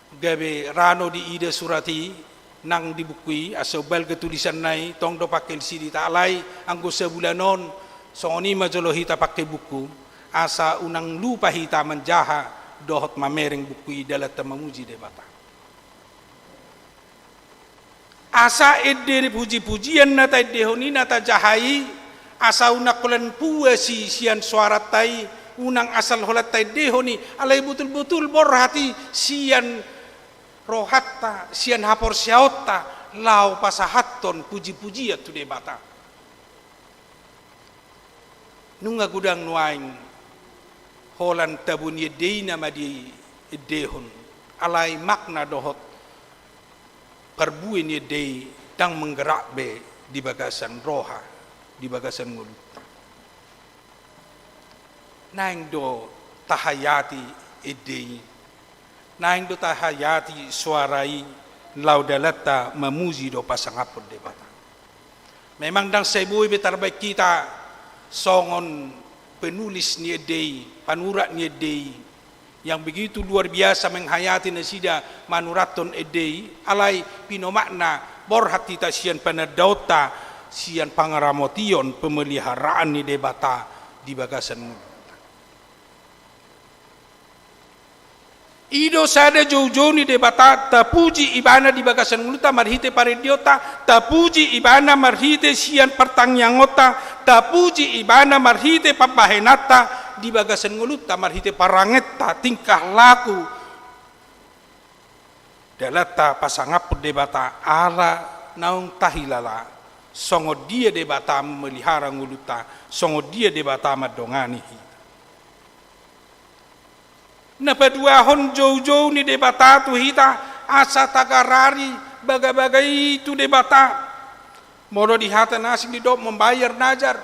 gabe rano diida surat i, nang di buku i, asa umbalga tulisanna i, tong do pake L C D ta, alai anggo sabulan on, songon i ma jolo hita pake buku, asa unang lupa hita manjaha dohot mamereng buku i dalanta mamuji Debata. Asa ende pujipujian na taendehon i na tajaha i, asa unang holan puas i sian soaranta i, unang asal holan taendehon i, alai butulbutul borhat i sian rohanta, sian haporseaonta, laho pasahathon pujipujian tu Debata. Nunga godang nuaeng holan tabo ni ende i nama diendehon, alai makna dohot parbue ni ende i ndang manggerak be di bagasan roha, di bagasan ngolunta. Naeng do tahayati ende i, naeng do tahayati soara i, laho dalanta mamuji dohot pasangaphon Debata. Memang ndang sai boi be tarbaen hita songon penulis ni ende i, panurat ni ende i, yang begitu luar biasa menghayati nasida manurathon ende i, alai pinomakna borhat hita sian panandaonta, sian pangaramotion pemeliharaan ni Debata di bagasan ngolunta. I do sada joujou ni Debata, tapuji Ibana di bagasan ngolunta marhite parendeonta, tapuji Ibana marhite sian partangiangonta, tapuji Ibana marhite pambahenanta, di bagasan ngolunta marhite parangenta, tingkah laku, dalanta pasangaphon Debata ala naung tahilala songon dia Debata memelihara ngolunta, songon dia Debata mandongani hita. Na paduahon joujou ni Debata tu hita, asa tagarari bagabaga i tu Debata. Molo di hata na asing didok membayar nazar.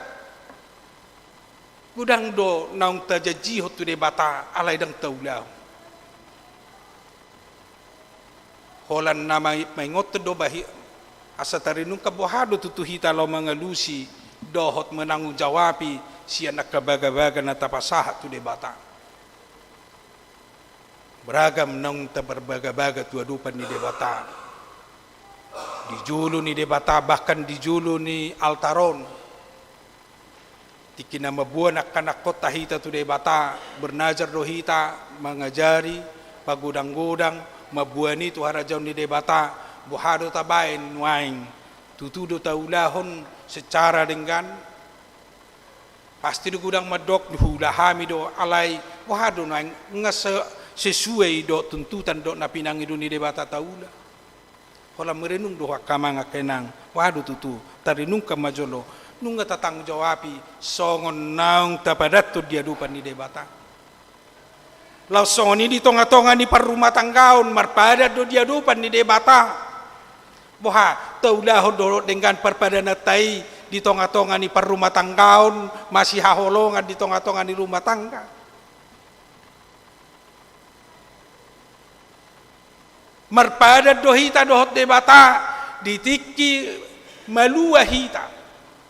Godang do naung tajanjihon tu Debata alai ndang taulahon. Holan na mai-, maingothon do bahi-, asa tarenungkan boha do tutu hita laho mangalusi dohot mananggung jawabi sian angka bagabaga na tapasahat tu Debata. Beragam naung taberbagabaga tu adopan ni Debata. Di jolo ni Debata, bahkan di jolo ni altar on. Tingki na mamboan angka nangkonta hita tu Debata, bernazar do hita, mangajari, pagodanggodang, mamboan i tu harajaon ni Debata, boha do tabaen nuaeng, tutu do taulahon secara denggan, pasti do godang mandok, huula hami do alai, boha do nuaeng, nga se-, sesuai do tuntutan do na pinangido ni Debata taula. Holan merenung do ho angka amang angka inang, boha do tutu, tarenungkan ma jolo, nunga tatanggung jawabi, songon naung tapadathon di adopan ni Debata. Laos songon i di tongatonga ni parrumatanggaon, marpadan do di adopan ni Debata. Boha, taulahon dohot denggan parpadananta i di tongatonga ni parrumatanggaon, masihaholongan di tongatonga ni rumah tangga. Marpadan do hita dohot Debata di tingki malua hita,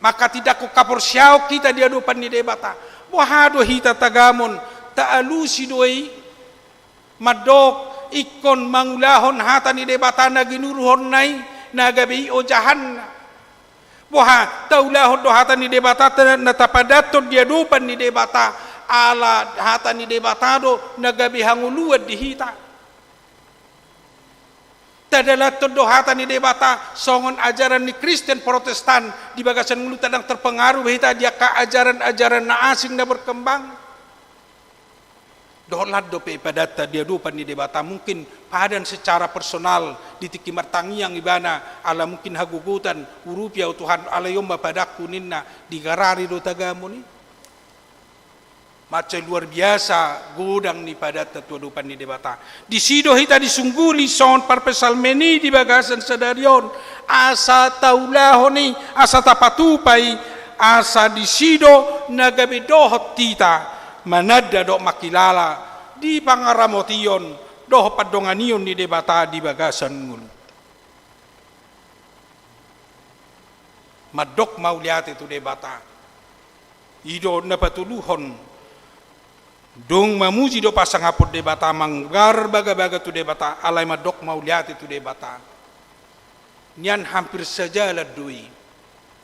manghatindanghon haporseaon hita di adopan ni Debata. Boha do hita tagamon, taalusi do i, mandok ingkon mangulahon hata ni Debata na ginuruhonna i, na gabe i ojahanna. Boha, taulahon do hata ni Debata, ta-, na tapadathon di adopan ni Debata, ala hata ni Debata do na gabe hangoluan di hita. Tadalanhon do hata ni Debata songon ajaran ni Kristen Protestan di bagasan ngolunta, ndang terpengaruh hita di angka ajaran-ajaran na asing na berkembang. Dohot lan dope padanta di adopan ni Debata, mungkin padan secara personal di tingki martangiang ibana, ala mungkin hagogotan, urupi ahu Tuhan, alai on ma padanku ninna, digarari do tagamon i. Mansai luar biasa godang ni padanta tu adopan ni Debata. Disi do hita disungguli songon parpsalmen i di bagasan sadari on, asa taulahon i, asa tapatupa i, asa disi do na gabe dohot hita mananda dohot mangkilala di pangaramotion dohot pandonganion ni Debata di bagasan ngolu. Mandok mauliate tu Debata. I do na patoluhon. Dung mamuji dohot pasangaphon Debata, manggar bagabaga tu Debata, alai mandok mauliate tu Debata. Nian hampir sajalan do i.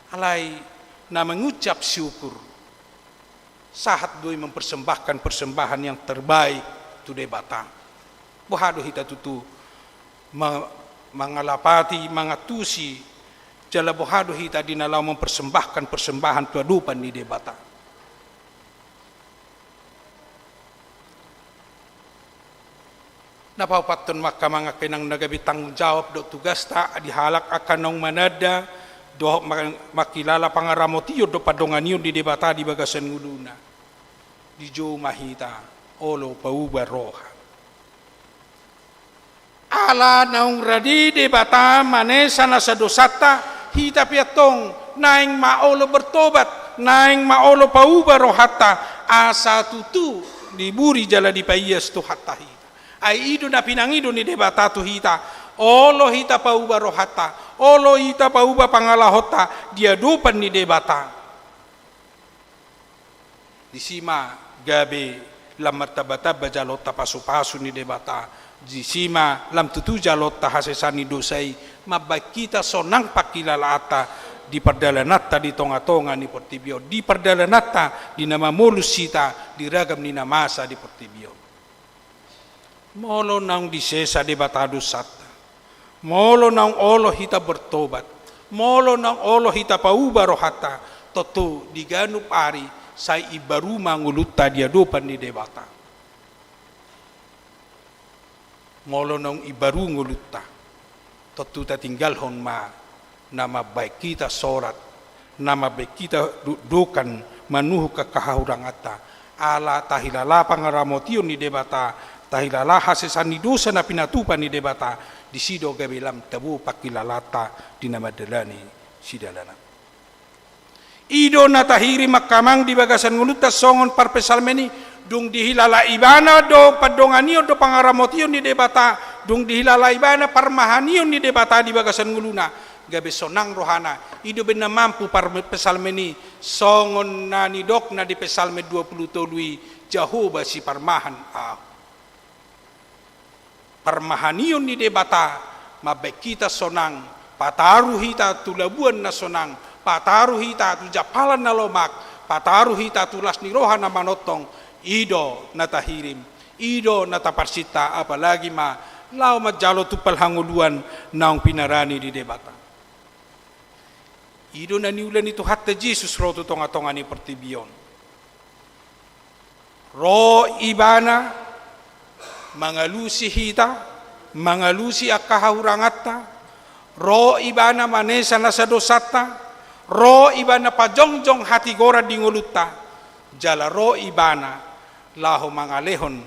Alai na mengucap syukur, sahat do i mempersembahkan persembahan yang terbaik tu Debata. Boha do hita tutu ma-, mangalapati, mangantusi, jala boha do hita di na laho mempersembahkan persembahan tu adopan ni Debata. Na paopathon ma angka amang angka inang na gabe tanggung jawab dohot tugasta di halak angka naung mananda dohot ma-, mangkilala pangaramotion dohot pandonganion ni Debata di bagasan ngoluna. Dijou ma hita olo pauba roha. Ala naung rade Debata manesa nasa dosanta, hita pe antong naeng ma olo bertobat, naeng ma olo pauba rohanta, asa tutu diburi jala dipaias Tuhanta hita. Ai i do na pinangido ni Debata tu hita, olo hita pauba rohanta, olo hita pauba pangalahonta di adopan ni Debata. Disi ma gabe lam martambatamba jaloonta pasupasu ni Debata, disi ma lam tutu jaloonta hasesaan ni dosa i, mambahen hita sonang pangkilalaanta di pardalananta di tongatonga ni portibi on, di pardalananta di na mamolus hita di ragam ni na masa di portibi on. Molo naung disesa Debata dosanta, molo naung olo hita bertobat, molo naung olo hita pauba rohanta, tontu di ganup ari Sai imbaru ma ngolunta di adopan ni Debata. Molo naung imbaru ngolunta, tontu tatinggalhon ma na mambahen hita sorat, na mambahen hita dokdokan manuhuk angka hahuranganta, ala tahilala pangaramotion ni Debata, tahilala hasesaan ni dosa na pinatupa ni Debata, disi do gabe lam tabo panghilalanta di na mandalani sidalanan. I do na tahirim angka amang di bagasan ngolunta songon parpsalmen i, dung dihilala ibana do pandonganion do pangaramotion ni Debata, dung dihilala ibana parmahanion ni Debata di bagasan ngoluna, gabe sonang rohana. I do umbahen na mampu parpsalmen i, songon na nidokna di Psalmen dua pulu tolu i, Jahowa siparmahan ahu. Parmahanion ni Debata mambahen hita sonang, pataru hita tu labuan na sonang, pataru hita tu jampalan na lomak, pataru hita tu las ni roha na manongtong. I do na tahirim, i do na taparsinta, apalagi ma laho manjalo tumpal hangoluan naung pinarani ni Debata. I do na niula ni Tuhanta Jesus ro tu tongatonga ni portibi on. Ro ibana mangalusi hita, mangalusi angka hahuranganta, ro ibana manesa nasa dosanta, ro ibana pajongjong hatigoran di ngolunta, jala ro ibana laho mangalehon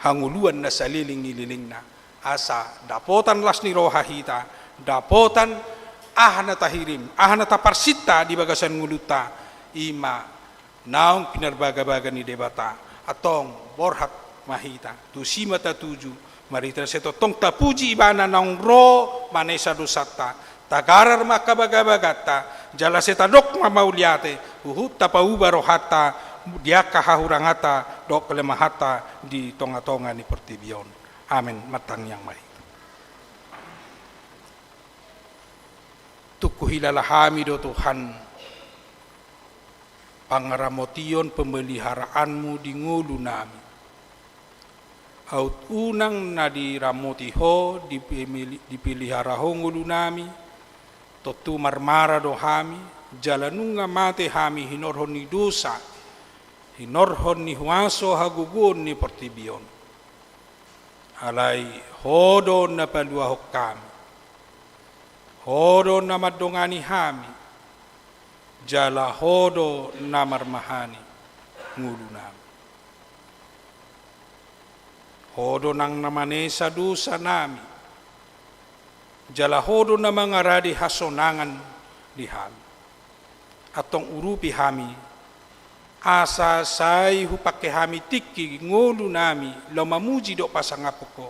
hangoluan na saleleng ni lelengna. Asa dapotan las ni roha hita, dapotan aha na tahirim, aha na taparsinta di bagasan ngolunta, i ma naung pinarbagabaga ni Debata. Antong borhat ma hita, tusi ma tatuju, marhite na sai tongtong tapuji ibana naung ro manesa dosanta, tagarar ma angka bagabaganta, jala sai tadok ma mauliate, huhut tapauba rohanta di angka hahuranganta dohot kelemahanta di tongatonga ni portibi on. Amen. Martangiang ma hita. Tung huhilala hami do Tuhan pangaramotion pemeliharaanmu di ngolunami. Aut unang na diramoti ho, dipemeli-, dipelihara ho ngolunami, tontu marmara do hami, jala nunga mate hami hinorhon ni dosa, hinorhon ni huaso hagogoon ni portibi on. Alai ho do na paluahon hami, ho do na mandongani hami, jala ho do na marmahani ngolunami. Ho do nang na manesa dosanami, jala ho do na mangarade hasonangan di hami. Antong urupi hami, asa sai hupangke hami tingki ngolunami laho mamuji dohot pasangaphon ho.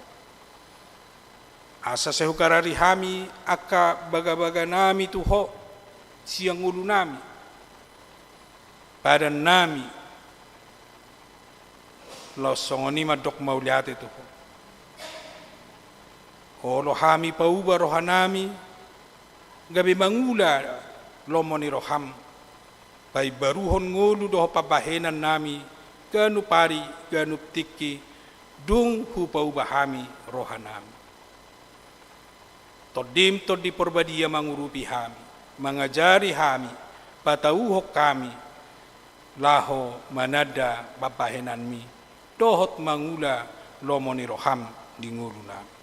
Asa sai hugarari hami angka bagabaganami tu ho sian ngolunami, badannami, laos songon i mandok mauliate tu ho. Olo hami pauba rohanami, gabe mangula lomo ni roham, paimbaruhon ngolu dohot pambahenannami, ganup ari, ganup tingki, dung hupauba hami rohanami. Tondim Tondi Porbadia mangurupi hami, mangajari hami, patauhon hami, laho mananda pambahenanmi, dohot mangula lomo ni roham di ngolunami.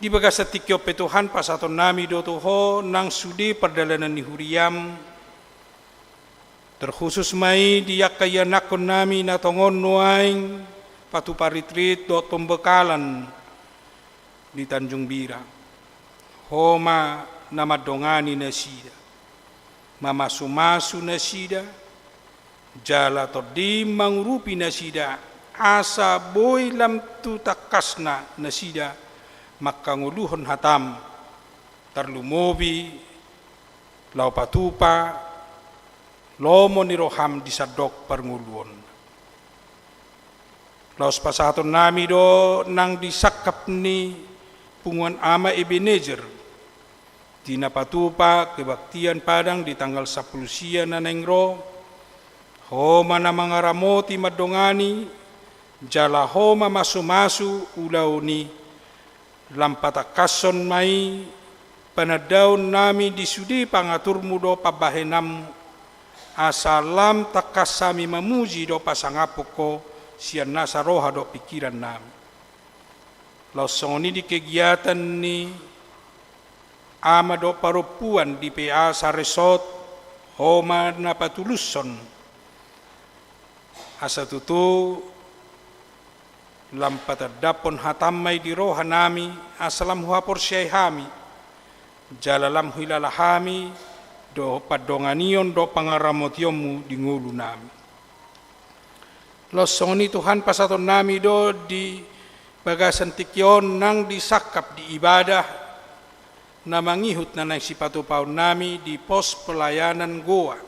Di bagasan tingki on pe Tuhan, pasahatonnami do tu ho nang sude pardalanan ni huriam, terkhusus ma i di angka ianakkonnami na tongon nuaeng patupa ritrit dohot pembekalan di Tanjung Bira. Ho ma na mandongani nasida, mamasumasu nasida, jala tondim mangurupi nasida, asa boi lam tu tangkasna nasida mangkangoluhon hatam, tarlumobi laho patupa lomo ni roham di sandok parngoluon. Laos pasahatonnami do nang di sangkap ni Punguan Ama Ebenezer, di na patupa kebaktian Padang di tanggal sampulu sia na naeng ro, ho ma na mangaramoti mandongani, jala ho ma masumasu ulaon i, lam patangkashon ma i panandaonnami di sude pangaturmu dohot pambahenanmu, asa lam tangkas hami mamuji dohot pasangaphon Ho sian nasa roha dohot pingkiran nami. Laos songon i di kegiatan ni ama dohot parompuan di P A Saresot, Ho ma na patulushon. Asa tutu lam patandaphon hataM ma i di roha nami, asa lam huhaporseai hami, jala lam huhilala hami dohot pandonganion dohot pangaramotionMu di ngolu nami. Laos songon i Tuhan, pasahaton nami do di bagasan tingki on nang di sangkap di ibadah na mangihut na naeng sipatupaon nami di pos pelayanan Goa.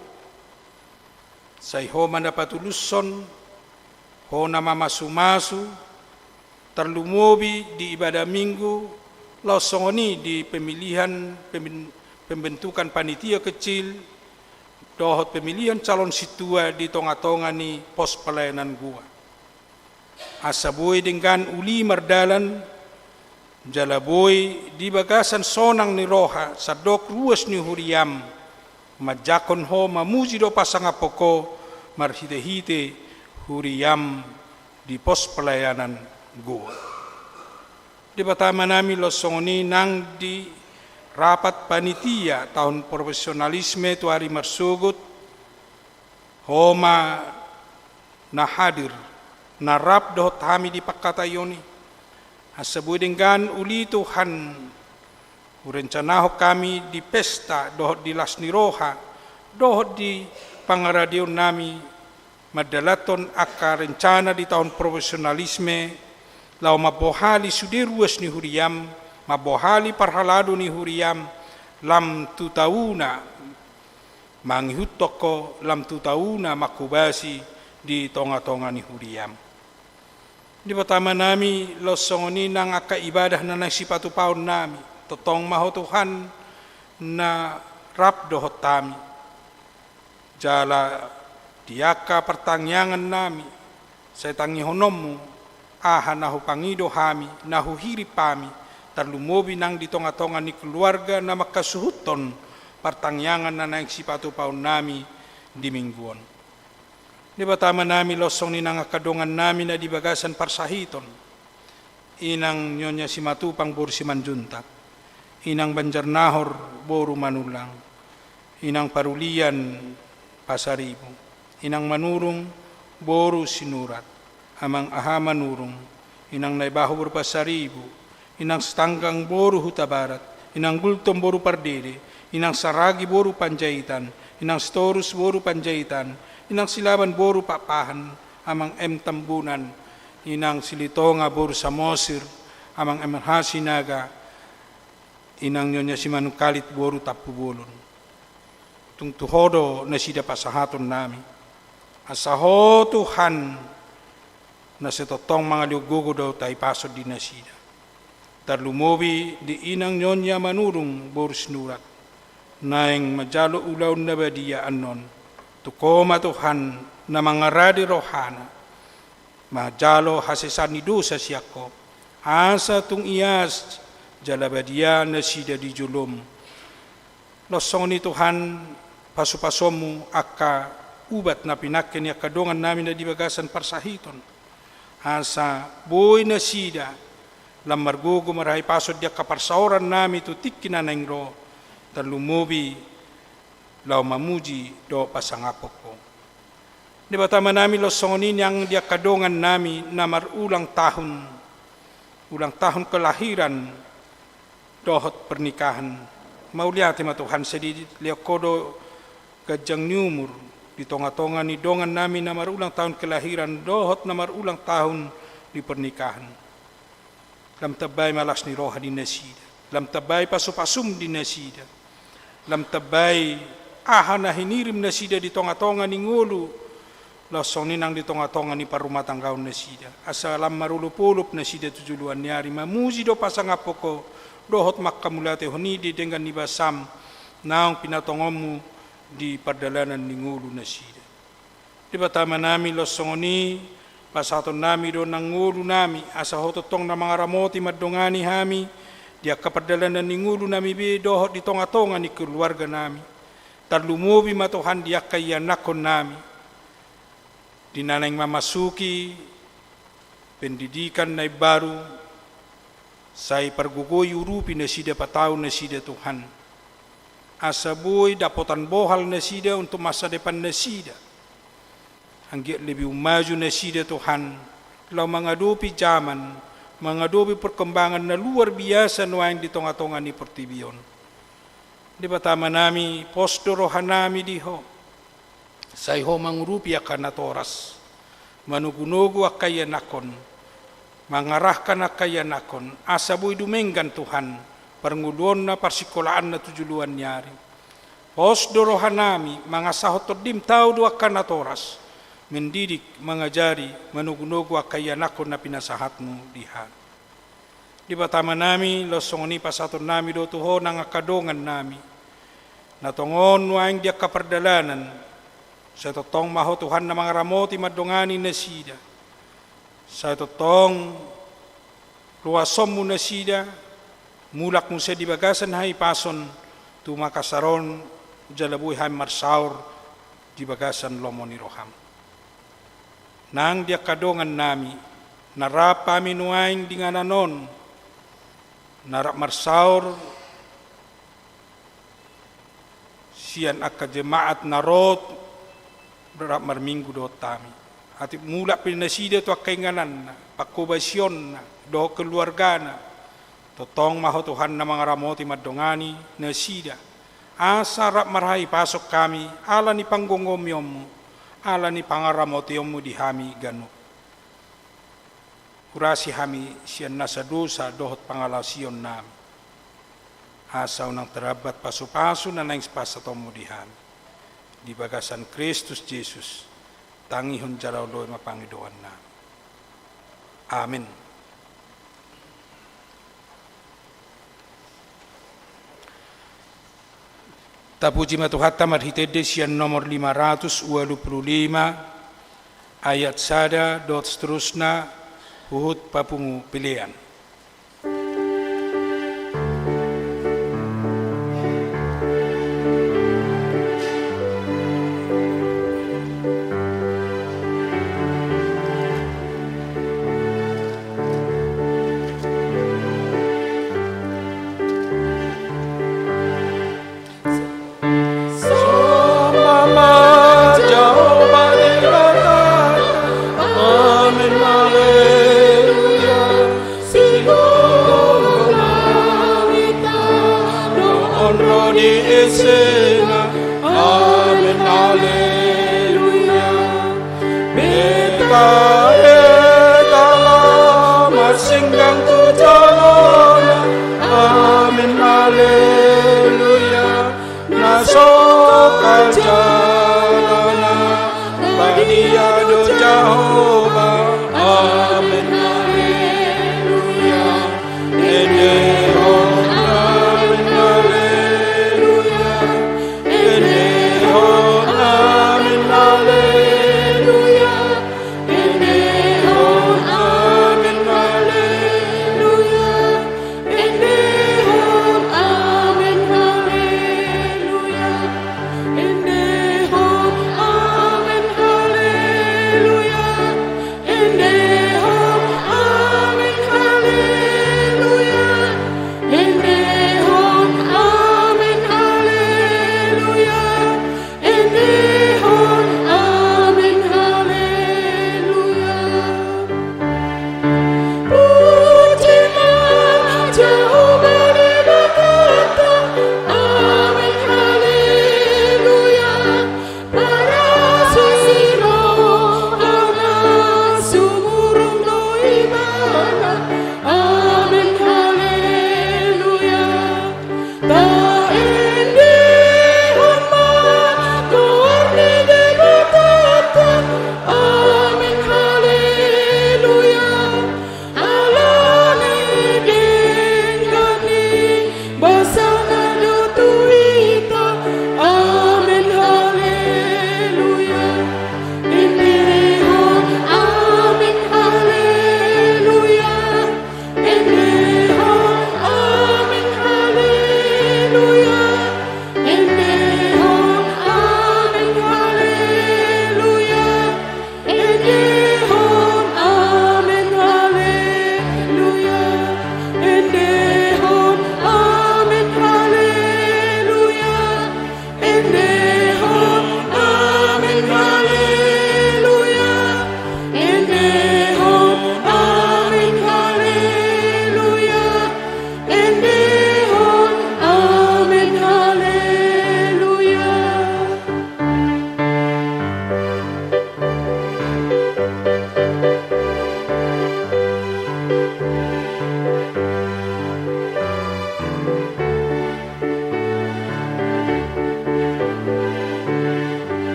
Sai Ho ma na patulushon, Ho na mamasumasu, tarlumobi di ibadah Minggu, laos songon i di pemilihan pemben-, pembentukan panitia kecil, dohot pemilihan calon sintua di tongatonga ni pos pelayanan Goa. Asa boi denggan uli mardalan, jala boi di bagasan sonang ni roha sandok ruas ni huriaM, manjangkon Ho, mamuji dohot pasangaphon Ho marhitehite huriaM di pos pelayanan Goa. Debata Ama nami, laos songon i nang di rapat panitia taon profesionalisme tu ari marsogot, Ho ma na hadir, na rap dohot hami di pangkataion i. Asa boi denggan uli Tuhan, hurencanahon hami di pesta dohot di las ni roha, dohot di pangaradeon nami, mandalanhon angka rencana di taon profesionalisme, laho mambohali sude ruas ni huriaM, mambohali parhalado ni huriaM, lam tu tauna, mangihuthon Ho lam tu tauna manghobasi di tongatonga ni huriaM. Debata Ama nami, laos songon i nang angka ibadah na naeng sipatupaon nami, tongtong ma Ho Tuhan na rap dohot hami. Jala di angka partangiangan nami, sai tangihononMu aha na hupangido hami, na huhirim hami, tarlumobi nang di tongatonga ni keluarga na manghasuhuthon partangiangan na naeng sipatupaon nami di Minggu on. Debata Ama nami, laos songon i nang angka dongan nami na di bagasan parsahiton, Inang Nyonya Simatupang boru Simanjuntak, Inang Banjarnahor boru Manullang, Inang Parulian Pasaribu, Inang Manurung boru Sinurat, Amang Aha Manurung, Inang Naibaho boru Pasaribu, Inang Sitanggang boru Hutabarat, Inang Gultom boru Pardede, Inang Saragi boru Panjaitan, Inang Sitorus boru Panjaitan, Inang Silaban boru Pakpahan, Amang M Tambunan, Inang Silitonga boru Samosir, Amang M H Sinaga, Inang Nyonya Simanungkalit boru Tampubolon. Tung tu Ho do nasida pasahaton nami. Asa Ho Tuhan, na sai tongtong mangalehon gogo dohot hahipason di nasida. Tarlumobi di Inang Nyonya Manurung boru Sinurat, naeng manjalo ulaon na badia annon. Tung Ho ma Tuhan na mangarade rohana, manjalo hasesaan ni dosa sian Ho, asa tung ias jala badia nasida di joloM. Laos songon i Tuhan, pasupasuonMu angka ubat na pinangke ni angka dongan nami na di bagasan parsahiton. Asa boi nasida lam margogo marhahipason di angka parsaoran nami tu tingki na naeng ro, tarlumobi laho mamuji dohot pasangaphon Ho. Debata Ama nami, laos songon i nang di angka dongan nami na marulang tahun, ulang tahun kelahiran dohot pernikahan. Mauliate ma Tuhan, sai dilehon Ho do ganjang ni umur di tongatonga ni dongan nami na marulang tahun kelahiran dohot na marulang tahun di pernikahan. Lam tambai ma las ni roha di nasida. Lam tambai pasupasum di nasida. Lam tambai aha na hinirim nasida di tongatonga ni ngolu, laos songon i nang di tongatonga ni parrumatanggaon nasida. Asa lam marolopolop nasida tu joloan ni ari mamuji dohot pasangaphon Ho, dohot manghamauliatehon i di denggan ni basaM naung pinatongonMu di pardalanan ni ngolu nasida. Debata Ama nami, laos songon i pasahaton nami do nang ngolu nami, asa Ho tongtong na mangaramoti mandongani hami di angka pardalanan ni ngolu nami be dohot di tongatonga ni keluarga nami. Tarlumobi ma Tuhan di angka ianakhonnami, di na naeng mamasuki pendidikan na imbaru, sai pargogoi, urupi nasida, patau nasida Tuhan, asa boi dapotan bohal nasida untuk masa depan nasida. Anggiat lebih maju nasida Tuhan, laho mangadopi zaman, mangadopi perkembangan na luar biasa nuaeng di tonga-tonga ni portibi on. Debata Amanami, pos do rohanami di Ho, sai Ho mangurupi angka natoras, manogu-nogu angka ianakhon, mangarahkan angka ianakhon, asa boi dumenggan Tuhan, parngoluonna, parsikolaanna tu joloan ni ari. Pos do rohanami, mangasahon Tondim, tau do angka natoras, mendidik, mangajari, manogu-nogu angka ianakhon na pinasahatmu di hami. Debata Amanami, laos songon i pasahatonnami do tu Ho nang angka dongannami, na tongon nuaeng di angka pardalanan. Sai tongtong ma Ho Tuhan na mangaramoti mandongani nasida. Sai tongtong luasonmu nasida, mulak muse di bagasan hahipason tu Makassar on, jala boi hami marsaor di bagasan lomo ni roham. Nang di angka dongannami, na rap hami nuaeng di inganan on, na rap marsaor sian angka jemaat na ro rap marminggu dohot hami. Atik mulak pe nasida tu angka ingananna, pangkobasionna, dohot keluargana, tongtong ma Ho Tuhan na mangaramoti mandongani nasida, asa rap marhahipason hami, ala ni panggomgomionmu, ala ni pangaramotionmu di hami ganup. Urasi hami sian nasa dosa dohot pangalaosionnami, asa unang tarambat pasupasu na naeng sipasahatonmu di hami. Di bagasan Kristus Jesus, tangihon jala oloi ma pangidoannami. Amen. Tapuji ma Tuhanta marhite ende sian nomor lima ratus ualu pulu lima, ayat sada dohot seterusna, huhut papungu pelean.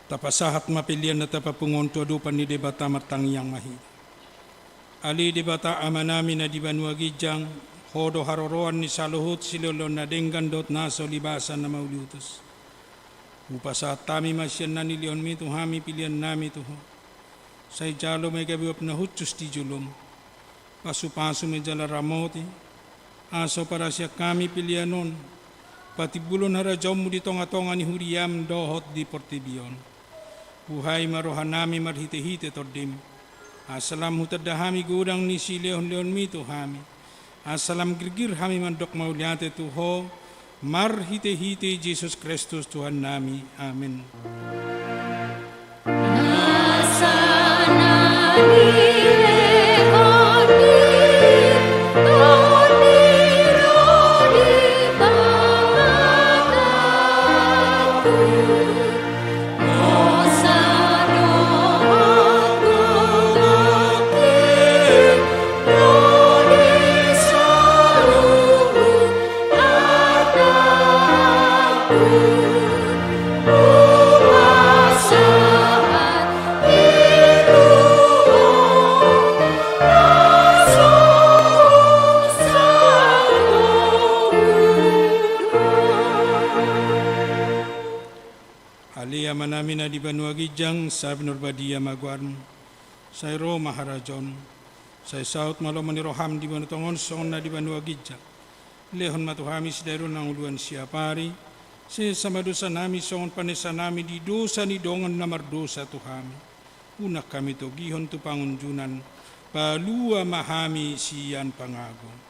Tapasahat ma pelean na tapapungu on tu adopan ni Debata. Martangiang ma hita. Ale Debata Amanami na di banua ginjang, Ho do haroroan ni saluhut silehonlehon na denggan dohot na so libasan na mauliutus. Hupasahat hami ma sian na nilehonmi tu hami peleannami tu Ho. Sai jalo ma i gabe uap na hushus di jolom. Pasupasu ma i jala ramoti, asa huparasian hami pelean on patimbulhon harajaonmu di tongatonga ni huriam dohot di portibi on. Buhai ma rohanami marhitehite Tondim, asa lam hutanda hami godang ni silehonlehonmi tu hami, asa lam girgir hami mandok mauliate tu Ho, marhitehite Jesus Kristus Tuhannami. Amen. Ale Amanami na di banua ginjang, sai pinarbadia ma goarmu. Sai ro ma harajaonmu. Sai saut ma lomo ni roham di banua tonga on songon na di banua ginjang. Lehon ma tu hami sadari on hangoluan siapari. Sesa ma dosanami songon panesanami di dosa ni dongan na mardosa tu hami. Unang hami togihon tu pangunjunan. Palua ma hami sian pangago.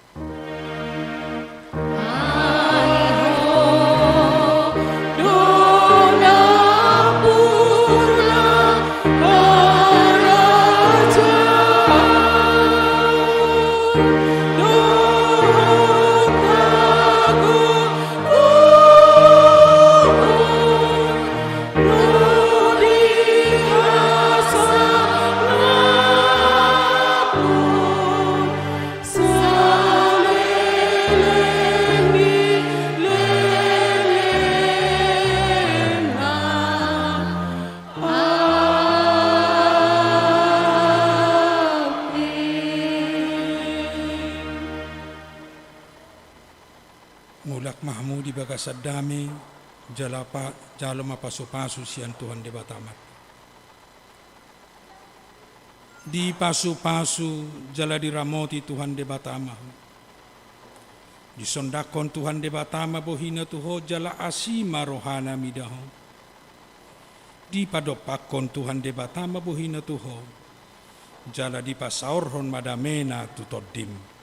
Mulak ma hamu di bagasan dame, jala pa-, jalo ma pasupasu sian Tuhan Debata ma. Dipasupasu jala diramoti Tuhan Debata ma ho. Disondangkon Tuhan Debata ma bohina tu ho jala asi ma rohana mida ho. Dipadompakkon Tuhan Debata ma bohina tu ho. Jala dipasaorhon ma damena tu tondim.